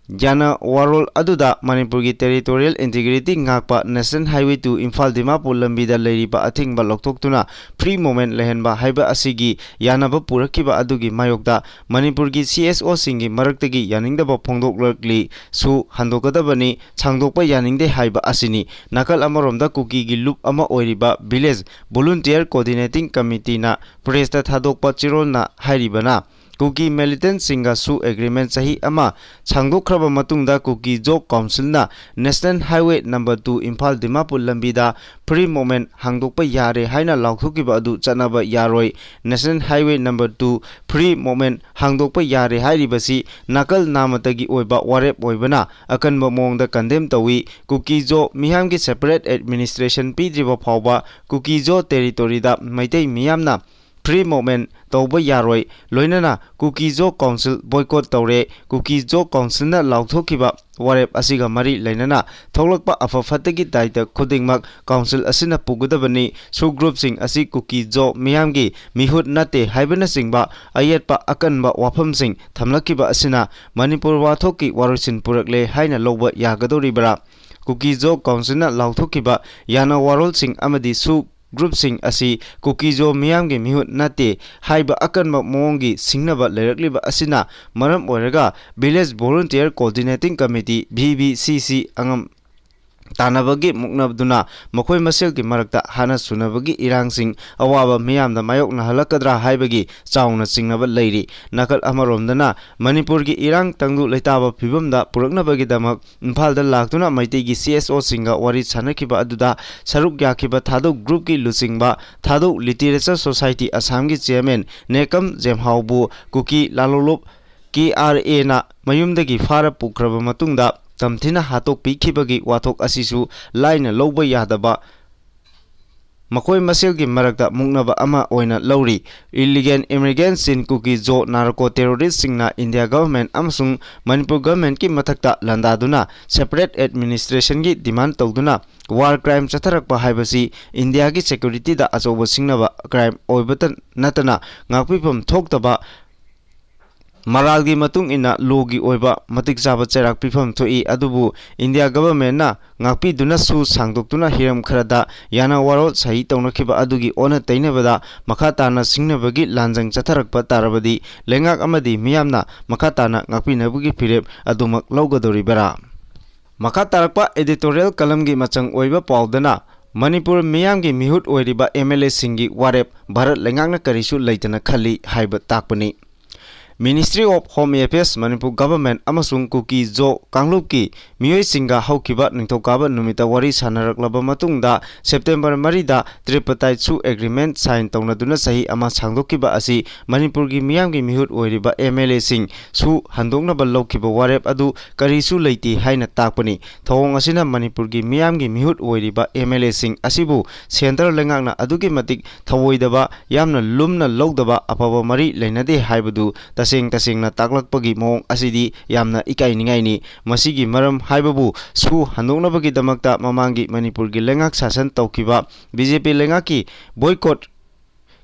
ꯌꯥꯅ ꯋꯥꯔꯣꯜ ꯑꯗꯨꯗ ꯃꯅꯤꯄꯨꯔꯒꯤ territorial integrity ꯉꯥꯛꯄ National Highway two Imphal Dimapur ꯂꯝꯕꯤꯗ ꯂꯩꯔꯤꯕ ꯑꯊꯤꯡꯕ ꯂꯧꯊꯣꯛꯇꯨꯅ free movement ꯂꯩꯍꯟꯕ ꯍꯥꯏꯕ ꯑꯁꯤꯒꯤ ꯌꯥꯅꯕ ꯄꯨꯔꯛꯈꯤꯕ ꯑꯗꯨꯒꯤ ꯃꯥꯌꯣꯛꯇ ꯃꯅꯤꯄꯨꯔꯒꯤ C S O ꯁꯤꯡꯒꯤ ꯃꯔꯛꯇꯒꯤ ꯌꯥꯅꯤꯡꯗꯕ ꯐꯣꯡꯗꯣꯛꯂꯛꯂꯤ꯫ ꯁꯨ ꯍꯟꯗꯣꯛꯀꯗꯕꯅꯤ, ꯁꯥꯡꯗꯣꯛꯄ ꯌꯥꯅꯤꯡꯗꯦ ꯍꯥꯏꯕ ꯑꯁꯤꯅꯤ꯫ ꯅꯥꯀꯜ ꯑꯃꯔꯣꯝꯗ ꯀꯨꯀꯤꯒꯤ ꯂꯨꯞ ꯑꯃ ꯑꯣꯏꯔꯤꯕ Village Volunteer Coordinating Committee ꯅ press ꯇ ꯊꯥꯗꯣꯛꯄ ꯆꯦꯔꯣꯜꯅ ꯍꯥꯏꯔꯤꯕꯅ, ꯀꯨꯀꯤ ꯃꯤꯂꯤꯇꯦꯟꯠꯁꯤꯡꯒꯁꯨ ꯑꯦꯒ꯭ꯔꯤꯃꯦꯟꯠ ꯆꯍꯤ ꯑꯃ ꯁꯥꯡꯗꯣꯛꯈ꯭ꯔꯕ ꯃꯇꯨꯡꯗ ꯀꯨꯀꯤ ꯖꯣ ꯀꯥꯎꯟꯁꯤꯜꯅ national highway number two Imphal Dimapur ꯂꯝꯕꯤꯗ ꯐ꯭ꯔꯤ ꯃꯨꯚꯃꯦꯟꯠ ꯍꯥꯡꯗꯣꯛꯄ ꯌꯥꯔꯦ ꯍꯥꯏꯅ ꯂꯥꯎꯊꯣꯛꯈꯤꯕ ꯑꯗꯨ ꯆꯠꯅꯕ ꯌꯥꯔꯣꯏ꯫ National highway number two free movement ꯍꯥꯡꯗꯣꯛꯄ ꯌꯥꯔꯦ ꯍꯥꯏꯔꯤꯕꯁꯤ ꯅꯥꯀꯜ ꯅꯥꯃꯠꯇꯒꯤ ꯑꯣꯏꯕ ꯋꯥꯔꯦꯞ ꯑꯣꯏꯕꯅ ꯑꯀꯟꯕ ꯃꯑꯣꯡꯗ ꯀꯟꯗꯦꯝ ꯇꯧꯏ꯫ ꯀꯨꯀꯤ ꯖꯣ ꯃꯤꯌꯥꯝꯒꯤ ꯁꯦꯄꯔꯦꯠ ꯑꯦꯗꯃꯤꯅꯤꯁꯇ꯭ꯔꯦꯁꯟ ꯄꯤꯗ꯭ꯔꯤꯕ ꯐꯥꯎꯕ ꯀꯨꯀꯤ ꯖꯣ ꯇꯦꯔꯤꯇꯣꯔꯤꯗ ꯃꯩꯇꯩ ꯃꯤꯌꯥꯝꯅ ꯐ꯭ꯔꯤ ꯃꯨꯚꯃꯦꯟꯠ ꯇꯧꯕ ꯌꯥꯔꯣꯏ꯫ ꯂꯣꯏꯅꯅ ꯀꯨꯀꯤ ꯖꯣ ꯀꯥꯎꯟꯁꯤꯜ ꯕꯣꯏꯀꯣꯠ ꯇꯧꯔꯦ꯫ ꯀꯨꯀꯤ ꯖꯣ ꯀꯥꯎꯟꯁꯤꯜꯅ ꯂꯥꯎꯊꯣꯛꯈꯤꯕ ꯋꯥꯔꯦꯞ ꯑꯁꯤꯒ ꯃꯔꯤ ꯂꯩꯅꯅ ꯊꯣꯛꯂꯛꯄ ꯑꯐ ꯐꯠꯇꯒꯤ ꯗꯥꯏꯇ ꯈꯨꯗꯤꯡꯃꯛ ꯀꯥꯎꯟꯁꯤꯜ ꯑꯁꯤꯅ ꯄꯨꯒꯗꯕꯅꯤ꯫ ꯁꯨ ꯒ꯭ꯔꯨꯞꯁꯤꯡ ꯑꯁꯤ ꯀꯨꯀꯤ ꯖꯣ ꯃꯤꯌꯥꯝꯒꯤ ꯃꯤꯍꯨꯠ ꯅꯠꯇꯦ ꯍꯥꯏꯕꯅꯆꯤꯡꯕ ꯑꯌꯦꯠꯄ ꯑꯀꯟꯕ ꯋꯥꯐꯝꯁꯤꯡ ꯊꯝꯂꯛꯈꯤꯕ ꯑꯁꯤꯅ ꯃꯅꯤꯄꯨꯔ ꯋꯥꯊꯣꯛꯀꯤ ꯋꯥꯔꯣꯏꯁꯤꯟ ꯄꯨꯔꯛꯂꯦ ꯍꯥꯏꯅ ꯂꯧꯕ ꯌꯥꯒꯗꯧꯔꯤꯕ꯭ꯔꯥ? ꯀꯨꯀꯤ ꯖꯣ ꯀꯥꯎꯟꯁꯤꯜꯅ ꯂꯥꯎꯊꯣꯛꯈꯤꯕ ꯌꯥꯅ ꯋꯥꯔꯣꯜꯁꯤꯡ ꯑꯃꯗꯤ ꯁꯨ ꯒ꯭ꯔꯨꯞꯁꯤꯡ ꯑꯁꯤ ꯀꯨꯀꯤ ꯖꯣ ꯃꯤꯌꯥꯝꯒꯤ ꯃꯤꯍꯨꯠ ꯅꯠꯇꯦ ꯍꯥꯏꯕ ꯑꯀꯟꯕ ꯃꯑꯣꯡꯒꯤ ꯁꯤꯡꯅꯕ ꯂꯩꯔꯛꯂꯤꯕ ꯑꯁꯤꯅ ꯃꯔꯝ ꯑꯣꯏꯔꯒ village volunteer coordinating committee, V V C ꯁꯤ, ꯑꯉꯝ ꯇꯥꯟꯅꯕꯒꯤ ꯃꯨꯛꯅꯗꯨꯅ ꯃꯈꯣꯏ ꯃꯁꯦꯜꯒꯤ ꯃꯔꯛꯇ ꯍꯥꯟꯅ ꯁꯨꯅꯕꯒꯤ ꯏꯔꯥꯡꯁꯤꯡ ꯑꯋꯥꯕ ꯃꯤꯌꯥꯝꯗ ꯃꯥꯌꯣꯛꯅꯍꯜꯂꯛꯀꯗ꯭ꯔꯥ ꯍꯥꯏꯕꯒꯤ ꯆꯥꯎꯅ ꯆꯤꯡꯅꯕ ꯂꯩꯔꯤ꯫ ꯅꯥꯀꯜ ꯑꯃꯔꯣꯝꯗꯅ ꯃꯅꯤꯄꯨꯔꯒꯤ ꯏꯔꯥꯡ ꯇꯪꯗꯨ ꯂꯩꯇꯥꯕ ꯐꯤꯕꯝꯗ ꯄꯨꯔꯛꯅꯕꯒꯤꯗꯃꯛ ꯏꯝꯐꯥꯜꯗ ꯂꯥꯛꯇꯨꯅ ꯃꯩꯇꯩꯒꯤ ꯁꯤ ꯑꯦꯁ ꯑꯣꯁꯤꯡꯒ ꯋꯥꯔꯤ ꯁꯥꯅꯈꯤꯕ ꯑꯗꯨꯗ ꯁꯔꯨꯛ ꯌꯥꯈꯤꯕ ꯊꯥꯗꯧ ꯒ꯭ꯔꯨꯞꯀꯤ ꯂꯨꯆꯤꯡꯕ ꯊꯥꯗꯧ ꯂꯤꯇꯤꯔꯦꯆꯔ ꯁꯣꯁꯥꯏꯇꯤ ꯑꯁꯥꯝꯒꯤ ꯆꯤꯌꯔꯃꯦꯟ ꯅꯦꯀꯝ ꯖꯦꯝꯍꯥꯎꯕꯨ ꯀꯨꯀꯤ ꯂꯥꯂꯣꯂꯨꯞ ꯀꯦ ꯑꯥꯔ ꯑꯦꯅ ꯃꯌꯨꯝꯗꯒꯤ ꯐꯥꯔ ꯄꯨꯈ꯭ꯔꯕ ꯃꯇꯨꯡꯗ ꯇꯝꯊꯤꯅ ꯍꯥꯠꯇꯣꯛꯄꯤꯈꯤꯕꯒꯤ ꯋꯥꯊꯣꯛ ꯑꯁꯤꯁꯨ ꯂꯥꯏꯅ ꯂꯧꯕ ꯌꯥꯗꯕ ꯃꯈꯣꯏ ꯃꯁꯦꯜꯒꯤ ꯃꯔꯛꯇ ꯃꯨꯛꯅꯕ ꯑꯃ ꯑꯣꯏꯅ ꯂꯧꯔꯤ꯫ Illegal immigrants in Kuki Zo narco terroristꯁꯤꯡꯅ ꯏꯟꯗꯤꯌꯥ ꯒꯚꯔꯟꯃꯦꯟꯠ ꯑꯃꯁꯨꯡ ꯃꯅꯤꯄꯨꯔ ꯒꯚꯔꯟꯃꯦꯟꯠꯀꯤ ꯃꯊꯛꯇ ꯂꯥꯟꯗꯥꯗꯨꯅ ꯁꯦꯄꯔꯦꯠ ꯑꯦꯗꯃꯤꯅꯤꯁꯇ꯭ꯔꯦꯁꯟꯒꯤ ꯗꯤꯃꯥꯟ ꯇꯧꯗꯨꯅ ꯋꯥꯔ ꯀ꯭ꯔꯥꯏꯝ ꯆꯠꯊꯔꯛꯄ ꯍꯥꯏꯕꯁꯤ ꯏꯟꯗꯤꯌꯥꯒꯤ ꯁꯦꯀ꯭ꯌꯨꯔꯤꯇꯤꯗ ꯑꯆꯧꯕ ꯁꯤꯡꯅꯕ ꯀ꯭ꯔꯥꯏꯝ ꯑꯣꯏꯕꯇ ꯅꯠꯇꯅ ꯉꯥꯛꯄꯤꯐꯝ ꯊꯣꯛꯇꯕ ꯃꯔꯥꯜꯒꯤ ꯃꯇꯨꯡ ꯏꯟꯅ ꯂꯣꯒꯤ ꯑꯣꯏꯕ ꯃꯇꯤꯛ ꯆꯥꯕ ꯆꯩꯔꯥꯛ ꯄꯤꯐꯝ ꯊꯣꯛꯏ꯫ ꯑꯗꯨꯕꯨ ꯏꯟꯗꯤꯌꯥ ꯒꯚꯔꯟꯃꯦꯟꯠꯅ ꯉꯥꯛꯄꯤꯗꯨꯅꯁꯨ ꯁꯥꯡꯗꯣꯛꯇꯨꯅ ꯍꯤꯔꯝ ꯈꯔꯗ ꯌꯥꯅ ꯋꯥꯔꯣꯜ ꯁꯍꯤ ꯇꯧꯅꯈꯤꯕ ꯑꯗꯨꯒꯤ ꯑꯣꯟꯅ ꯇꯩꯅꯕꯗ ꯃꯈꯥ ꯇꯥꯅ ꯁꯤꯡꯅꯕꯒꯤ ꯂꯥꯟꯖꯪ ꯆꯠꯊꯔꯛꯄ ꯇꯥꯔꯕꯗꯤ ꯂꯩꯉꯥꯛ ꯑꯃꯗꯤ ꯃꯤꯌꯥꯝꯅ ꯃꯈꯥ ꯇꯥꯅ ꯉꯥꯛꯄꯤꯅꯕꯒꯤ ꯐꯤꯔꯦꯞ ꯑꯗꯨꯃꯛ ꯂꯧꯒꯗꯧꯔꯤꯕꯔꯥ? ꯃꯈꯥ ꯇꯥꯔꯛꯄ editorial columnꯒꯤ ꯃꯆꯪ ꯑꯣꯏꯕ ꯄꯥꯎꯗꯅ ꯃꯅꯤꯄꯨꯔ ꯃꯤꯌꯥꯝꯒꯤ ꯃꯤꯍꯨꯠ ꯑꯣꯏꯔꯤꯕ ꯑꯦꯝ ꯑꯦꯜ ꯑꯦꯁꯤꯡꯒꯤ ꯋꯥꯔꯦꯞ ꯚꯥꯔꯠ ꯂꯩꯉꯥꯛꯅ ꯀꯔꯤꯁꯨ ꯂꯩꯇꯅ ꯈꯜꯂꯤ ꯍꯥꯏꯕ ꯇꯥꯛꯄꯅꯤ꯫ Ministry of Home Affairs, Manipur Government ꯑꯃꯁꯨꯡ ꯀꯨꯀꯤ ꯖꯣ ꯀꯥꯡꯂꯨꯞꯀꯤ ꯃꯤꯑꯣꯏꯁꯤꯡꯒ ꯍꯧꯈꯤꯕ ꯅꯤꯡꯊꯧꯀꯥꯕ ꯅꯨꯃꯤꯠꯇ ꯋꯥꯔꯤ ꯁꯥꯟꯅꯔꯛꯂꯕ ꯃꯇꯨꯡꯗ, ꯁꯦꯞꯇꯦꯝꯕꯔ ꯃꯔꯤꯗ tripartite ꯁꯨ agreement sign ꯇꯧꯅꯗꯨꯅ ꯆꯍꯤ ꯑꯃ ꯁꯥꯡꯗꯣꯛꯈꯤꯕ ꯑꯁꯤ ꯃꯅꯤꯄꯨꯔꯒꯤ ꯃꯤꯌꯥꯝꯒꯤ ꯃꯤꯍꯨꯠ ꯑꯣꯏꯔꯤꯕ MLA ꯁꯤꯡ ꯁꯨ ꯍꯟꯗꯣꯛꯅꯕ ꯂꯧꯈꯤꯕ ꯋꯥꯔꯦꯞ ꯑꯗꯨ ꯀꯔꯤꯁꯨ ꯂꯩꯇꯦ ꯍꯥꯏꯅ ꯇꯥꯛꯄꯅꯤ꯫ ꯊꯧꯑꯣꯡ ꯑꯁꯤꯅ ꯃꯅꯤꯄꯨꯔꯒꯤ ꯃꯤꯌꯥꯝꯒꯤ ꯃꯤꯍꯨꯠ ꯑꯣꯏꯔꯤꯕ MLA ꯁꯤꯡ ꯑꯁꯤꯕꯨ centre ꯂꯩꯉꯥꯛꯅ ꯑꯗꯨꯛꯀꯤ ꯃꯇꯤꯛ ꯊꯧꯑꯣꯏꯗꯕ, ꯌꯥꯝꯅ ꯂꯨꯝꯅ ꯂꯧꯗꯕ, ꯑꯐꯕ ꯃꯔꯤ ꯂꯩꯅꯗꯦ ꯍꯥꯏꯕꯗꯨ ꯇꯁꯦꯡ ꯇꯁꯦꯡꯅ ꯇꯥꯛꯂꯛꯄꯒꯤ ꯃꯑꯣꯡ ꯑꯁꯤꯗꯤ ꯌꯥꯝꯅ ꯏꯀꯥꯏꯅꯤꯡꯉꯥꯏꯅꯤ꯫ ꯃꯁꯤꯒꯤ ꯃꯔꯝ ꯍꯥꯏꯕꯕꯨ ꯁꯨ ꯍꯟꯗꯣꯛꯅꯕꯒꯤꯗꯃꯛꯇ ꯃꯃꯥꯡꯒꯤ ꯃꯅꯤꯄꯨꯔꯒꯤ ꯂꯩꯉꯥꯛ ꯁꯥꯁꯟ ꯇꯧꯈꯤꯕ BJP ꯂꯩꯉꯥꯛꯀꯤ boycott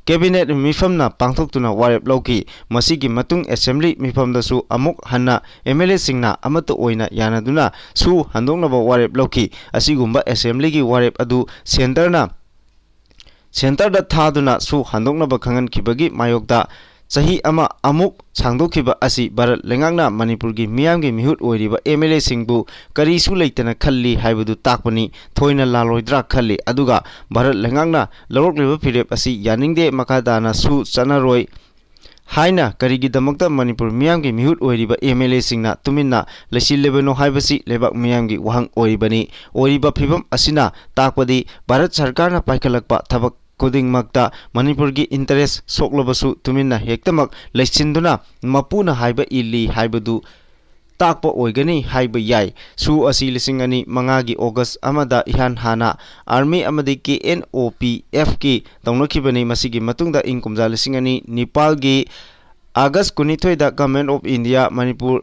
cabinet ꯃꯤꯐꯝꯅ ꯄꯥꯡꯊꯣꯛꯇꯨꯅ ꯋꯥꯔꯦꯞ ꯂꯧꯈꯤ꯫ ꯃꯁꯤꯒꯤ ꯃꯇꯨꯡ assembly ꯃꯤꯐꯝꯗꯁꯨ ꯑꯃꯨꯛ ꯍꯟꯅ MLA ꯁꯤꯡꯅ ꯑꯃꯠꯇ ꯑꯣꯏꯅ ꯌꯥꯅꯗꯨꯅ ꯁꯨ ꯍꯟꯗꯣꯛꯅꯕ ꯋꯥꯔꯦꯞ ꯂꯧꯈꯤ꯫ ꯑꯁꯤꯒꯨꯝꯕ assembly ꯒꯤ ꯋꯥꯔꯦꯞ ꯑꯗꯨ centre ꯅ centre ꯗ ꯊꯥꯗꯨꯅ ꯁꯨ ꯍꯟꯗꯣꯛꯅꯕ ꯈꯪꯍꯟꯈꯤꯕꯒꯤ ꯃꯥꯌꯣꯛꯇ ꯆꯍꯤ ꯑꯃ ꯑꯃꯨꯛ ꯁꯥꯡꯗꯣꯛꯈꯤꯕ ꯑꯁꯤ ꯚꯥꯔꯠ ꯂꯩꯉꯥꯛꯅ ꯃꯅꯤꯄꯨꯔꯒꯤ ꯃꯤꯌꯥꯝꯒꯤ ꯃꯤꯍꯨꯠ ꯑꯣꯏꯔꯤꯕ MLA ꯁꯤꯡꯕꯨ ꯀꯔꯤꯁꯨ ꯂꯩꯇꯅ ꯈꯜꯂꯤ ꯍꯥꯏꯕꯗꯨ ꯇꯥꯛꯄꯅꯤ꯫ ꯊꯣꯏꯅ ꯂꯥꯜꯂꯣꯏꯗ꯭ꯔꯥ ꯈꯜꯂꯤ, ꯑꯗꯨꯒ ꯚꯥꯔꯠ ꯂꯩꯉꯥꯛꯅ ꯂꯧꯔꯛꯂꯤꯕ ꯐꯤꯔꯦꯞ ꯑꯁꯤ ꯌꯥꯅꯤꯡꯗꯦ, ꯃꯈꯥ ꯇꯥꯅ ꯁꯨ ꯆꯠꯅꯔꯣꯏ ꯍꯥꯏꯅ ꯀꯔꯤꯒꯤꯗꯃꯛꯇ ꯃꯅꯤꯄꯨꯔ ꯃꯤꯌꯥꯝꯒꯤ ꯃꯤꯍꯨꯠ ꯑꯣꯏꯔꯤꯕ MLA ꯁꯤꯡꯅ ꯇꯨꯃꯤꯟꯅ ꯂꯩꯁꯤꯜꯂꯤꯕꯅꯣ ꯍꯥꯏꯕꯁꯤ ꯂꯩꯕꯥꯛ ꯃꯤꯌꯥꯝꯒꯤ ꯋꯥꯍꯪ ꯑꯣꯏꯔꯤꯕꯅꯤ꯫ ꯑꯣꯏꯔꯤꯕ ꯐꯤꯕꯝ ꯑꯁꯤꯅ ꯇꯥꯛꯄꯗꯤ ꯚꯥꯔꯠ ꯁꯔꯀꯥꯔꯅ ꯄꯥꯏꯈꯠꯂꯛꯄ ꯊꯕꯛ ꯈꯨꯗꯤꯡꯃꯛꯇ ꯃꯅꯤꯄꯨꯔꯒꯤ interest ꯁꯣꯛꯂꯕꯁꯨ ꯇꯨꯃꯤꯟꯅ ꯍꯦꯛꯇꯃꯛ ꯂꯩꯁꯤꯟꯗꯨꯅ ꯃꯄꯨꯅ ꯍꯥꯏꯕ ꯏꯜꯂꯤ ꯍꯥꯏꯕꯗꯨ ꯇꯥꯛꯄ ꯑꯣꯏꯒꯅꯤ ꯍꯥꯏꯕ ꯌꯥꯏ꯫ ꯁꯨ ꯑꯁꯤ ꯂꯤꯁꯤꯡ ꯑꯅꯤ ꯃꯉꯥꯒꯤ August ꯑꯃꯗ ꯏꯍꯥꯟ ꯍꯥꯟꯅ Army ꯑꯃꯗꯤ KNOPF ꯀꯤ ꯇꯧꯅꯈꯤꯕꯅꯤ꯫ ꯃꯁꯤꯒꯤ ꯃꯇꯨꯡꯗ ꯏꯪ ꯀꯨꯝꯖꯥ ꯂꯤꯁꯤꯡ ꯑꯅꯤ ꯅꯤꯄꯥꯜꯒꯤ August ꯀꯨꯟꯅꯤꯊꯣꯏꯗ Government of India, Manipur,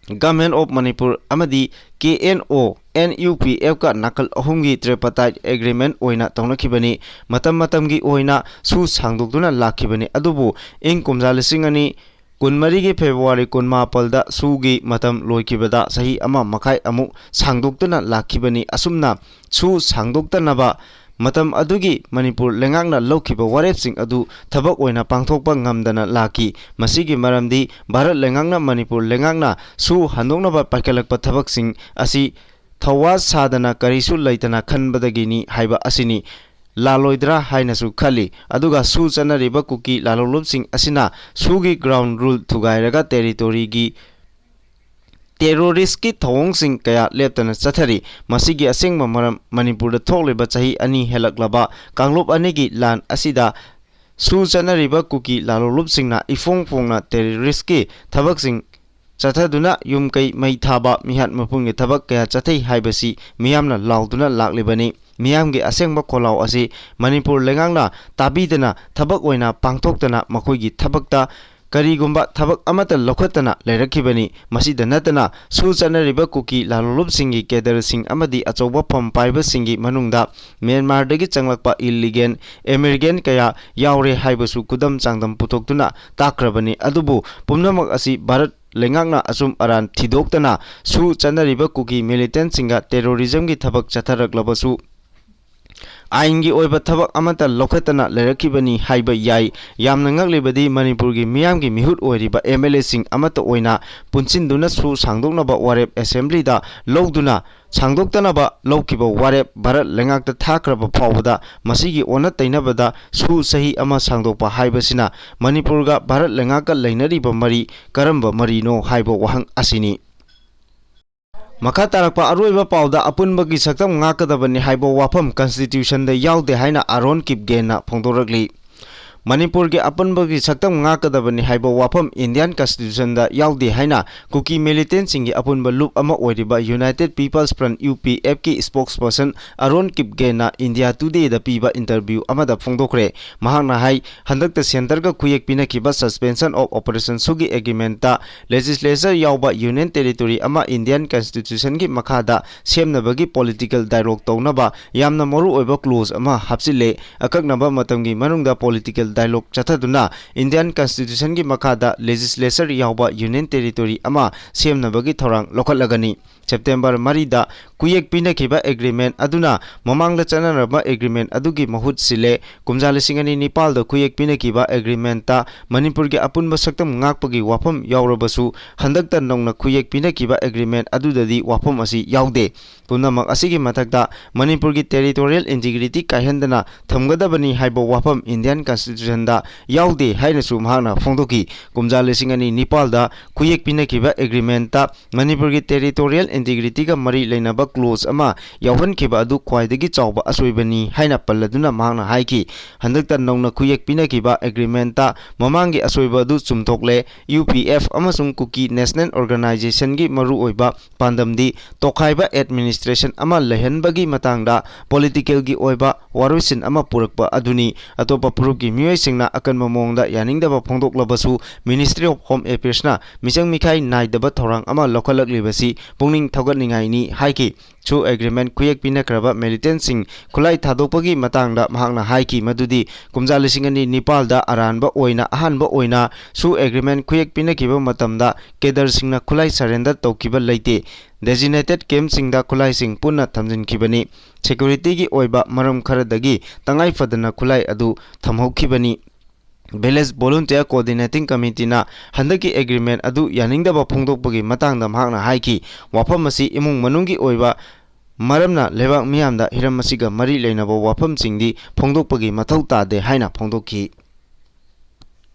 Government of Manipur ꯑꯃꯗꯤ KNO, NUPF ꯀ ꯅꯥꯀꯜ ꯑꯍꯨꯝꯒꯤ tripartite agreement ꯑꯣꯏꯅ ꯇꯧꯅꯈꯤꯕꯅꯤ꯫ ꯃꯇꯝ ꯃꯇꯝꯒꯤ ꯑꯣꯏꯅ ꯁꯨ ꯁꯥꯡꯗꯣꯛꯇꯨꯅ ꯂꯥꯛꯈꯤꯕꯅꯤ, ꯑꯗꯨꯕꯨ ꯏꯪ ꯀꯨꯝꯖꯥ ꯂꯤꯁꯤꯡ ꯑꯅꯤ ꯀꯨꯟꯃꯔꯤꯒꯤ February ꯀꯨꯟꯃꯥꯄꯜꯗ ꯁꯨꯒꯤ ꯃꯇꯝ ꯂꯣꯏꯈꯤꯕꯗ ꯆꯍꯤ ꯑꯃ ꯃꯈꯥꯏ ꯑꯃꯨꯛ ꯁꯥꯡꯗꯣꯛꯇꯨꯅ ꯂꯥꯛꯈꯤꯕꯅꯤ꯫ ꯑꯁꯨꯝꯅ ꯁꯨ ꯁꯥꯡꯗꯣꯛꯇꯅꯕ ꯃꯇꯝ ꯑꯗꯨꯒꯤ ꯃꯅꯤꯄꯨꯔ ꯂꯩꯉꯥꯛꯅ ꯂꯧꯈꯤꯕ ꯋꯥꯔꯦꯞꯁꯤꯡ ꯑꯗꯨ ꯊꯕꯛ ꯑꯣꯏꯅ ꯄꯥꯡꯊꯣꯛꯄ ꯉꯝꯗꯅ ꯂꯥꯛꯈꯤ꯫ ꯃꯁꯤꯒꯤ ꯃꯔꯝꯗꯤ ꯚꯥꯔꯠ ꯂꯩꯉꯥꯛꯅ ꯃꯅꯤꯄꯨꯔ ꯂꯩꯉꯥꯛꯅ ꯁꯨ ꯍꯟꯗꯣꯛꯅꯕ ꯄꯥꯏꯈꯠꯂꯛꯄ ꯊꯕꯛꯁꯤꯡ ꯑꯁꯤ ꯊꯧꯋꯥ ꯁꯥꯗꯅ ꯀꯔꯤꯁꯨ ꯂꯩꯇꯅ ꯈꯟꯕꯗꯒꯤꯅꯤ ꯍꯥꯏꯕ ꯑꯁꯤꯅꯤ꯫ ꯂꯥꯜꯂꯣꯏꯗ꯭ꯔꯥ ꯍꯥꯏꯅꯁꯨ ꯈꯜꯂꯤ꯫ ꯑꯗꯨꯒ ꯁꯨ ꯆꯠꯅꯔꯤꯕ ꯀꯨꯀꯤ ꯂꯥꯂꯣꯡꯂꯨꯞꯁꯤꯡ ꯑꯁꯤꯅ ꯁꯨꯒꯤ ground rule ꯊꯨꯒꯥꯏꯔꯒ territoryꯒꯤ terroristꯀꯤ ꯊꯧꯑꯣꯡꯁꯤꯡ ꯀꯌꯥ ꯂꯦꯞꯇꯅ ꯆꯠꯊꯔꯤ꯫ ꯃꯁꯤꯒꯤ ꯑꯁꯦꯡꯕ ꯃꯔꯝ ꯃꯅꯤꯄꯨꯔꯗ ꯊꯣꯛꯂꯤꯕ ꯆꯍꯤ ꯑꯅꯤ ꯍꯦꯜꯂꯛꯂꯕ ꯀꯥꯡꯂꯨꯞ ꯑꯅꯤꯒꯤ ꯂꯥꯟ ꯑꯁꯤꯗ ꯁꯨ ꯆꯠꯅꯔꯤꯕ ꯀꯨꯀꯤ ꯂꯥꯂꯣꯡꯂꯨꯞꯁꯤꯡꯅ ꯏꯐꯣꯡ ꯐꯣꯡꯅ terroristꯀꯤ ꯊꯕꯛꯁꯤꯡ ꯆꯠꯊꯗꯨꯅ ꯌꯨꯝ ꯀꯩ ꯃꯩ ꯊꯥꯕ, ꯃꯤꯍꯥꯠ ꯃꯄꯨꯟꯒꯤ ꯊꯕꯛ ꯀꯌꯥ ꯆꯠꯊꯩ ꯍꯥꯏꯕꯁꯤ ꯃꯤꯌꯥꯝꯅ ꯂꯥꯎꯗꯨꯅ ꯂꯥꯛꯂꯤꯕꯅꯤ꯫ ꯃꯤꯌꯥꯝꯒꯤ ꯑꯁꯦꯡꯕ ꯈꯣꯜꯂꯥꯎ ꯑꯁꯤ ꯃꯅꯤꯄꯨꯔ ꯂꯩꯉꯥꯛꯅ ꯇꯥꯕꯤꯗꯅ ꯊꯕꯛ ꯑꯣꯏꯅ ꯄꯥꯡꯊꯣꯛꯇꯅ ꯃꯈꯣꯏꯒꯤ ꯊꯕꯛꯇ ꯀꯔꯤꯒꯨꯝꯕ ꯊꯕꯛ ꯑꯃꯠꯇ ꯂꯧꯈꯠꯇꯅ ꯂꯩꯔꯛꯈꯤꯕꯅꯤ꯫ ꯃꯁꯤꯗ ꯅꯠꯇꯅ ꯁꯨ ꯆꯠꯅꯔꯤꯕ ꯀꯨꯀꯤ ꯂꯥꯂꯣꯡꯂꯨꯞꯁꯤꯡꯒꯤ cadreꯁꯤꯡ ꯑꯃꯗꯤ ꯑꯆꯧꯕ ꯐꯝ ꯄꯥꯏꯕꯁꯤꯡꯒꯤ ꯃꯅꯨꯡꯗ ꯃ꯭ꯌꯥꯟꯃꯥꯔꯗꯒꯤ ꯆꯪꯂꯛꯄ illegal immigrant ꯀꯌꯥ ꯌꯥꯎꯔꯦ ꯍꯥꯏꯕꯁꯨ ꯈꯨꯗꯝ ꯆꯥꯡꯗꯝ ꯄꯨꯊꯣꯛꯇꯨꯅ ꯇꯥꯛꯈ꯭ꯔꯕꯅꯤ꯫ ꯑꯗꯨꯕꯨ ꯄꯨꯝꯅꯃꯛ ꯑꯁꯤ ꯚꯥꯔꯠ ꯂꯩꯉꯥꯛꯅ ꯑꯆꯨꯝ ꯑꯔꯥꯟ ꯊꯤꯗꯣꯛꯇꯅ ꯁꯨ ꯆꯠꯅꯔꯤꯕ ꯀꯨꯀꯤ militantꯁꯤꯡꯒ terrorismꯒꯤ ꯊꯕꯛ ꯆꯠꯊꯔꯛꯂꯕꯁꯨ ꯑꯥꯏꯟꯒꯤ ꯑꯣꯏꯕ ꯊꯕꯛ ꯑꯃꯠꯇ ꯂꯧꯈꯠꯇꯅ ꯂꯩꯔꯛꯈꯤꯕꯅꯤ ꯍꯥꯏꯕ ꯌꯥꯏ꯫ ꯌꯥꯝꯅ ꯉꯛꯂꯤꯕꯗꯤ ꯃꯅꯤꯄꯨꯔꯒꯤ ꯃꯤꯌꯥꯝꯒꯤ ꯃꯤꯍꯨꯠ ꯑꯣꯏꯔꯤꯕ MLAꯁꯤꯡ ꯑꯃꯠꯇ ꯑꯣꯏꯅ ꯄꯨꯟꯁꯤꯟꯗꯨꯅ ꯁꯨ ꯁꯥꯡꯗꯣꯛꯅꯕ ꯋꯥꯔꯦꯞ assemblyꯗ ꯂꯧꯗꯨꯅ ꯁꯥꯡꯗꯣꯛꯇꯅꯕ ꯂꯧꯈꯤꯕ ꯋꯥꯔꯦꯞ ꯚꯥꯔꯠ ꯂꯩꯉꯥꯛꯇ ꯊꯥꯈ꯭ꯔꯕ ꯐꯥꯎꯕꯗ ꯃꯁꯤꯒꯤ ꯑꯣꯟꯅ ꯇꯩꯅꯕꯗ ꯁꯨ ꯆꯍꯤ ꯑꯃ ꯁꯥꯡꯗꯣꯛꯄ ꯍꯥꯏꯕꯁꯤꯅ ꯃꯅꯤꯄꯨꯔꯒ ꯚꯥꯔꯠ ꯂꯩꯉꯥꯛꯀ ꯂꯩꯅꯔꯤꯕ ꯃꯔꯤ ꯀꯔꯝꯕ ꯃꯔꯤꯅꯣ ꯍꯥꯏꯕ ꯋꯥꯍꯪ ꯑꯁꯤꯅꯤ꯫ ꯃꯈꯥ ꯇꯥꯔꯛꯄ ꯑꯔꯣꯏꯕ ꯄꯥꯎꯗ ꯑꯄꯨꯟꯕꯒꯤ ꯁꯛꯇꯝ ꯉꯥꯛꯀꯗꯕꯅꯤ ꯍꯥꯏꯕ ꯋꯥꯐꯝ constitutionꯗ ꯌꯥꯎꯗꯦ ꯍꯥꯏꯅ ꯑꯥꯔꯣꯟ ꯀꯤꯞꯒꯦꯟꯅ ꯐꯣꯡꯗꯣꯔꯛꯂꯤ꯫ ꯃꯅꯤꯄꯨꯔꯒꯤ ꯑꯄꯨꯟꯕꯒꯤ ꯁꯛꯇꯝ ꯉꯥꯛꯀꯗꯕꯅꯤ ꯍꯥꯏꯕ ꯋꯥꯐꯝ Indian constitutionꯗ ꯌꯥꯎꯗꯦ ꯍꯥꯏꯅ ꯀꯨꯀꯤ militantꯁꯤꯡꯒꯤ ꯑꯄꯨꯟꯕ ꯂꯨꯞ ꯑꯃ ꯑꯣꯏꯔꯤꯕ United People's Front, UPFꯀꯤ spokesperson Aaron ꯀꯤꯞꯒꯦꯟꯅ India Todayꯗ ꯄꯤꯕ interview ꯑꯃꯗ ꯐꯣꯡꯗꯣꯛꯈ꯭ꯔꯦ꯫ ꯃꯍꯥꯛꯅ ꯍꯥꯏ, ꯍꯟꯗꯛꯇ centreꯒ ꯈꯨꯌꯦꯛ ꯄꯤꯅꯈꯤꯕ suspension of operation ꯁꯨꯒꯤ agreementꯇ legislature ꯌꯥꯎꯕ union territory ꯑꯃ Indian constitutionꯒꯤ ꯃꯈꯥꯗ ꯁꯦꯝꯅꯕꯒꯤ political dialogue ꯇꯧꯅꯕ ꯌꯥꯝꯅ ꯃꯔꯨꯑꯣꯏꯕ clause ꯑꯃ ꯍꯥꯞꯆꯤꯜꯂꯦ꯫ ꯑꯀꯛꯅꯕ ꯃꯇꯝꯒꯤ ꯃꯅꯨꯡꯗ political dialogue ꯆꯠꯊꯗꯨꯅ Indian constitutionꯒꯤ ꯃꯈꯥꯗ legislature ꯌꯥꯎꯕ union territory ꯑꯃ ꯁꯦꯝꯅꯕꯒꯤ ꯊꯧꯔꯥꯡ ꯂꯧꯈꯠꯂꯒꯅꯤ꯫ ꯁꯦꯞꯇꯦꯝꯕꯔ ꯃꯔꯤꯗ ꯈꯨꯌꯦꯛ ꯄꯤꯅꯈꯤꯕ ꯑꯦꯒ꯭ꯔꯤꯃꯦꯟ ꯑꯗꯨꯅ ꯃꯃꯥꯡꯗ ꯆꯠꯅꯔꯝꯕ ꯑꯦꯒ꯭ꯔꯤꯃꯦꯟ ꯑꯗꯨꯒꯤ ꯃꯍꯨꯠ ꯁꯤꯜꯂꯦ꯫ ꯀꯨꯝꯖꯥ ꯂꯤꯁꯤꯡ ꯑꯅꯤ ꯅꯤꯄꯥꯜꯗ ꯈꯨꯌꯦꯛ ꯄꯤꯅꯈꯤꯕ ꯑꯦꯒ꯭ꯔꯤꯃꯦꯟꯇ ꯃꯅꯤꯄꯨꯔꯒꯤ ꯑꯄꯨꯟꯕ ꯁꯛꯇꯝ ꯉꯥꯛꯄꯒꯤ ꯋꯥꯐꯝ ꯌꯥꯎꯔꯕꯁꯨ, ꯍꯟꯗꯛꯇ ꯅꯧꯅ ꯈꯨꯌꯦꯛ ꯄꯤꯅꯈꯤꯕ ꯑꯦꯒ꯭ꯔꯤꯃꯦꯟ ꯑꯗꯨꯗꯗꯤ ꯋꯥꯐꯝ ꯑꯁꯤ ꯌꯥꯎꯗꯦ꯫ ꯄꯨꯝꯅꯃꯛ ꯑꯁꯤꯒꯤ ꯃꯊꯛꯇ ꯃꯅꯤꯄꯨꯔꯒꯤ territorial integrity ꯀꯥꯏꯍꯟꯗꯅ ꯊꯝꯒꯗꯕꯅꯤ ꯍꯥꯏꯕ ꯋꯥꯐꯝ Indian Constitutionꯗ ꯌꯥꯎꯗꯦ ꯍꯥꯏꯅꯁꯨ ꯃꯍꯥꯛꯅ ꯐꯣꯡꯗꯣꯛꯈꯤ꯫ ꯀꯨꯝꯖꯥ ꯂꯤꯁꯤꯡ ꯑꯅꯤ ꯅꯤꯄꯥꯜꯗ ꯈꯨꯌꯦꯛ ꯄꯤꯅꯈꯤꯕ ꯑꯦꯒ꯭ꯔꯤꯃꯦꯟꯇ ꯃꯅꯤꯄꯨꯔꯒꯤ territorial integrityꯒ ꯃꯔꯤ ꯂꯩꯅꯕ clause ꯑꯃ ꯌꯥꯎꯍꯟꯈꯤꯕ ꯑꯗꯨ ꯈ꯭ꯋꯥꯏꯗꯒꯤ ꯆꯥꯎꯕ ꯑꯁꯣꯏꯕꯅꯤ ꯍꯥꯏꯅ ꯄꯜꯂꯗꯨꯅ ꯃꯍꯥꯛꯅ ꯍꯥꯏꯈꯤ, ꯍꯟꯗꯛꯇ ꯅꯧꯅ ꯈꯨꯌꯦꯛ ꯄꯤꯅꯈꯤꯕ ꯑꯦꯒ꯭ꯔꯤꯃꯦꯟꯇ ꯃꯃꯥꯡꯒꯤ ꯑꯁꯣꯏꯕ ꯑꯗꯨ ꯆꯨꯝꯊꯣꯛꯂꯦ꯫ UPF ꯑꯃꯁꯨꯡ ꯀꯨꯀꯤ National Organizationꯒꯤ ꯃꯔꯨꯑꯣꯏꯕ ꯄꯥꯟꯗꯝꯗꯤ ꯇꯣꯈꯥꯏꯕ administration ꯑꯃ ꯂꯩꯍꯟꯕꯒꯤ ꯃꯇꯥꯡꯗ politicalꯒꯤ ꯑꯣꯏꯕ ꯋꯥꯔꯣꯏꯁꯤꯟ ꯑꯃ ꯄꯨꯔꯛꯄ ꯑꯗꯨꯅꯤ꯫ ꯑꯇꯣꯞꯄ ꯐꯨꯔꯨꯞꯀꯤ ꯃꯤꯑꯣꯏꯁꯤꯡꯅ ꯑꯀꯟꯕ ꯃꯑꯣꯡꯗ ꯌꯥꯅꯤꯡꯗꯕ ꯐꯣꯡꯗꯣꯛꯂꯕꯁꯨ, Ministry of Home Affairsꯅ ꯃꯤꯆꯪ ꯃꯤꯈꯥꯏ ꯅꯥꯏꯗꯕ ꯊꯧꯔꯥꯡ ꯑꯃ ꯂꯧꯈꯠꯂꯛꯂꯤꯕꯁꯤ ꯄꯨꯛꯅꯤꯡ ꯊꯧꯒꯠꯅꯤꯡꯉꯥꯏꯅꯤ ꯍꯥꯏꯈꯤ꯫ ꯁꯨ ꯑꯦꯒ꯭ꯔꯤꯃꯦꯟ ꯈꯨꯌꯦꯛ ꯄꯤꯅꯈ꯭ꯔꯕ ꯃꯤꯂꯤꯇꯦꯟꯁꯤꯡ ꯈꯨꯠꯂꯥꯏ ꯊꯥꯗꯣꯛꯄꯒꯤ ꯃꯇꯥꯡꯗ ꯃꯍꯥꯛꯅ ꯍꯥꯏꯈꯤ ꯃꯗꯨꯗꯤ ꯀꯨꯝꯖꯥ ꯂꯤꯁꯤꯡ ꯑꯅꯤ ꯅꯤꯄꯥꯜꯗ ꯑꯔꯥꯟꯕ ꯑꯣꯏꯅ, ꯑꯍꯥꯟꯕ ꯑꯣꯏꯅ ꯁꯨ ꯑꯦꯒ꯭ꯔꯤꯃꯦꯟ ꯈꯨꯌꯦꯛ ꯄꯤꯅꯈꯤꯕ ꯃꯇꯝꯗ ꯀꯦꯗꯔꯁꯤꯡꯅ ꯈꯨꯠꯂꯥꯏ surrender ꯇꯧꯈꯤꯕ ꯂꯩꯇꯦ꯫ Designated campꯁꯤꯡꯗ ꯈꯨꯠꯂꯥꯏꯁꯤꯡ ꯄꯨꯟꯅ ꯊꯝꯖꯤꯟꯈꯤꯕꯅꯤ꯫ Securityꯒꯤ ꯑꯣꯏꯕ ꯃꯔꯝ ꯈꯔꯗꯒꯤ ꯇꯉꯥꯏ ꯐꯗꯅ ꯈꯨꯠꯂꯥꯏ ꯑꯗꯨ ꯊꯝꯍꯧꯈꯤꯕꯅꯤ꯫ Village Volunteer Coordinating Committeeꯅ ꯍꯟꯗꯛꯀꯤ ꯑꯦꯒ꯭ꯔꯤꯃꯦꯟ ꯑꯗꯨ ꯌꯥꯅꯤꯡꯗꯕ ꯐꯣꯡꯗꯣꯛꯄꯒꯤ ꯃꯇꯥꯡꯗ ꯃꯍꯥꯛꯅ ꯍꯥꯏꯈꯤ, ꯋꯥꯐꯝ ꯑꯁꯤ ꯏꯃꯨꯡ ꯃꯅꯨꯡꯒꯤ ꯑꯣꯏꯕ ꯃꯔꯝꯅ ꯂꯩꯕꯥꯛ ꯃꯤꯌꯥꯝꯗ ꯍꯤꯔꯝ ꯑꯁꯤꯒ ꯃꯔꯤ ꯂꯩꯅꯕ ꯋꯥꯐꯝꯁꯤꯡꯗꯤ ꯐꯣꯡꯗꯣꯛꯄꯒꯤ ꯃꯊꯧ ꯇꯥꯗꯦ ꯍꯥꯏꯅ ꯐꯣꯡꯗꯣꯛꯈꯤ꯫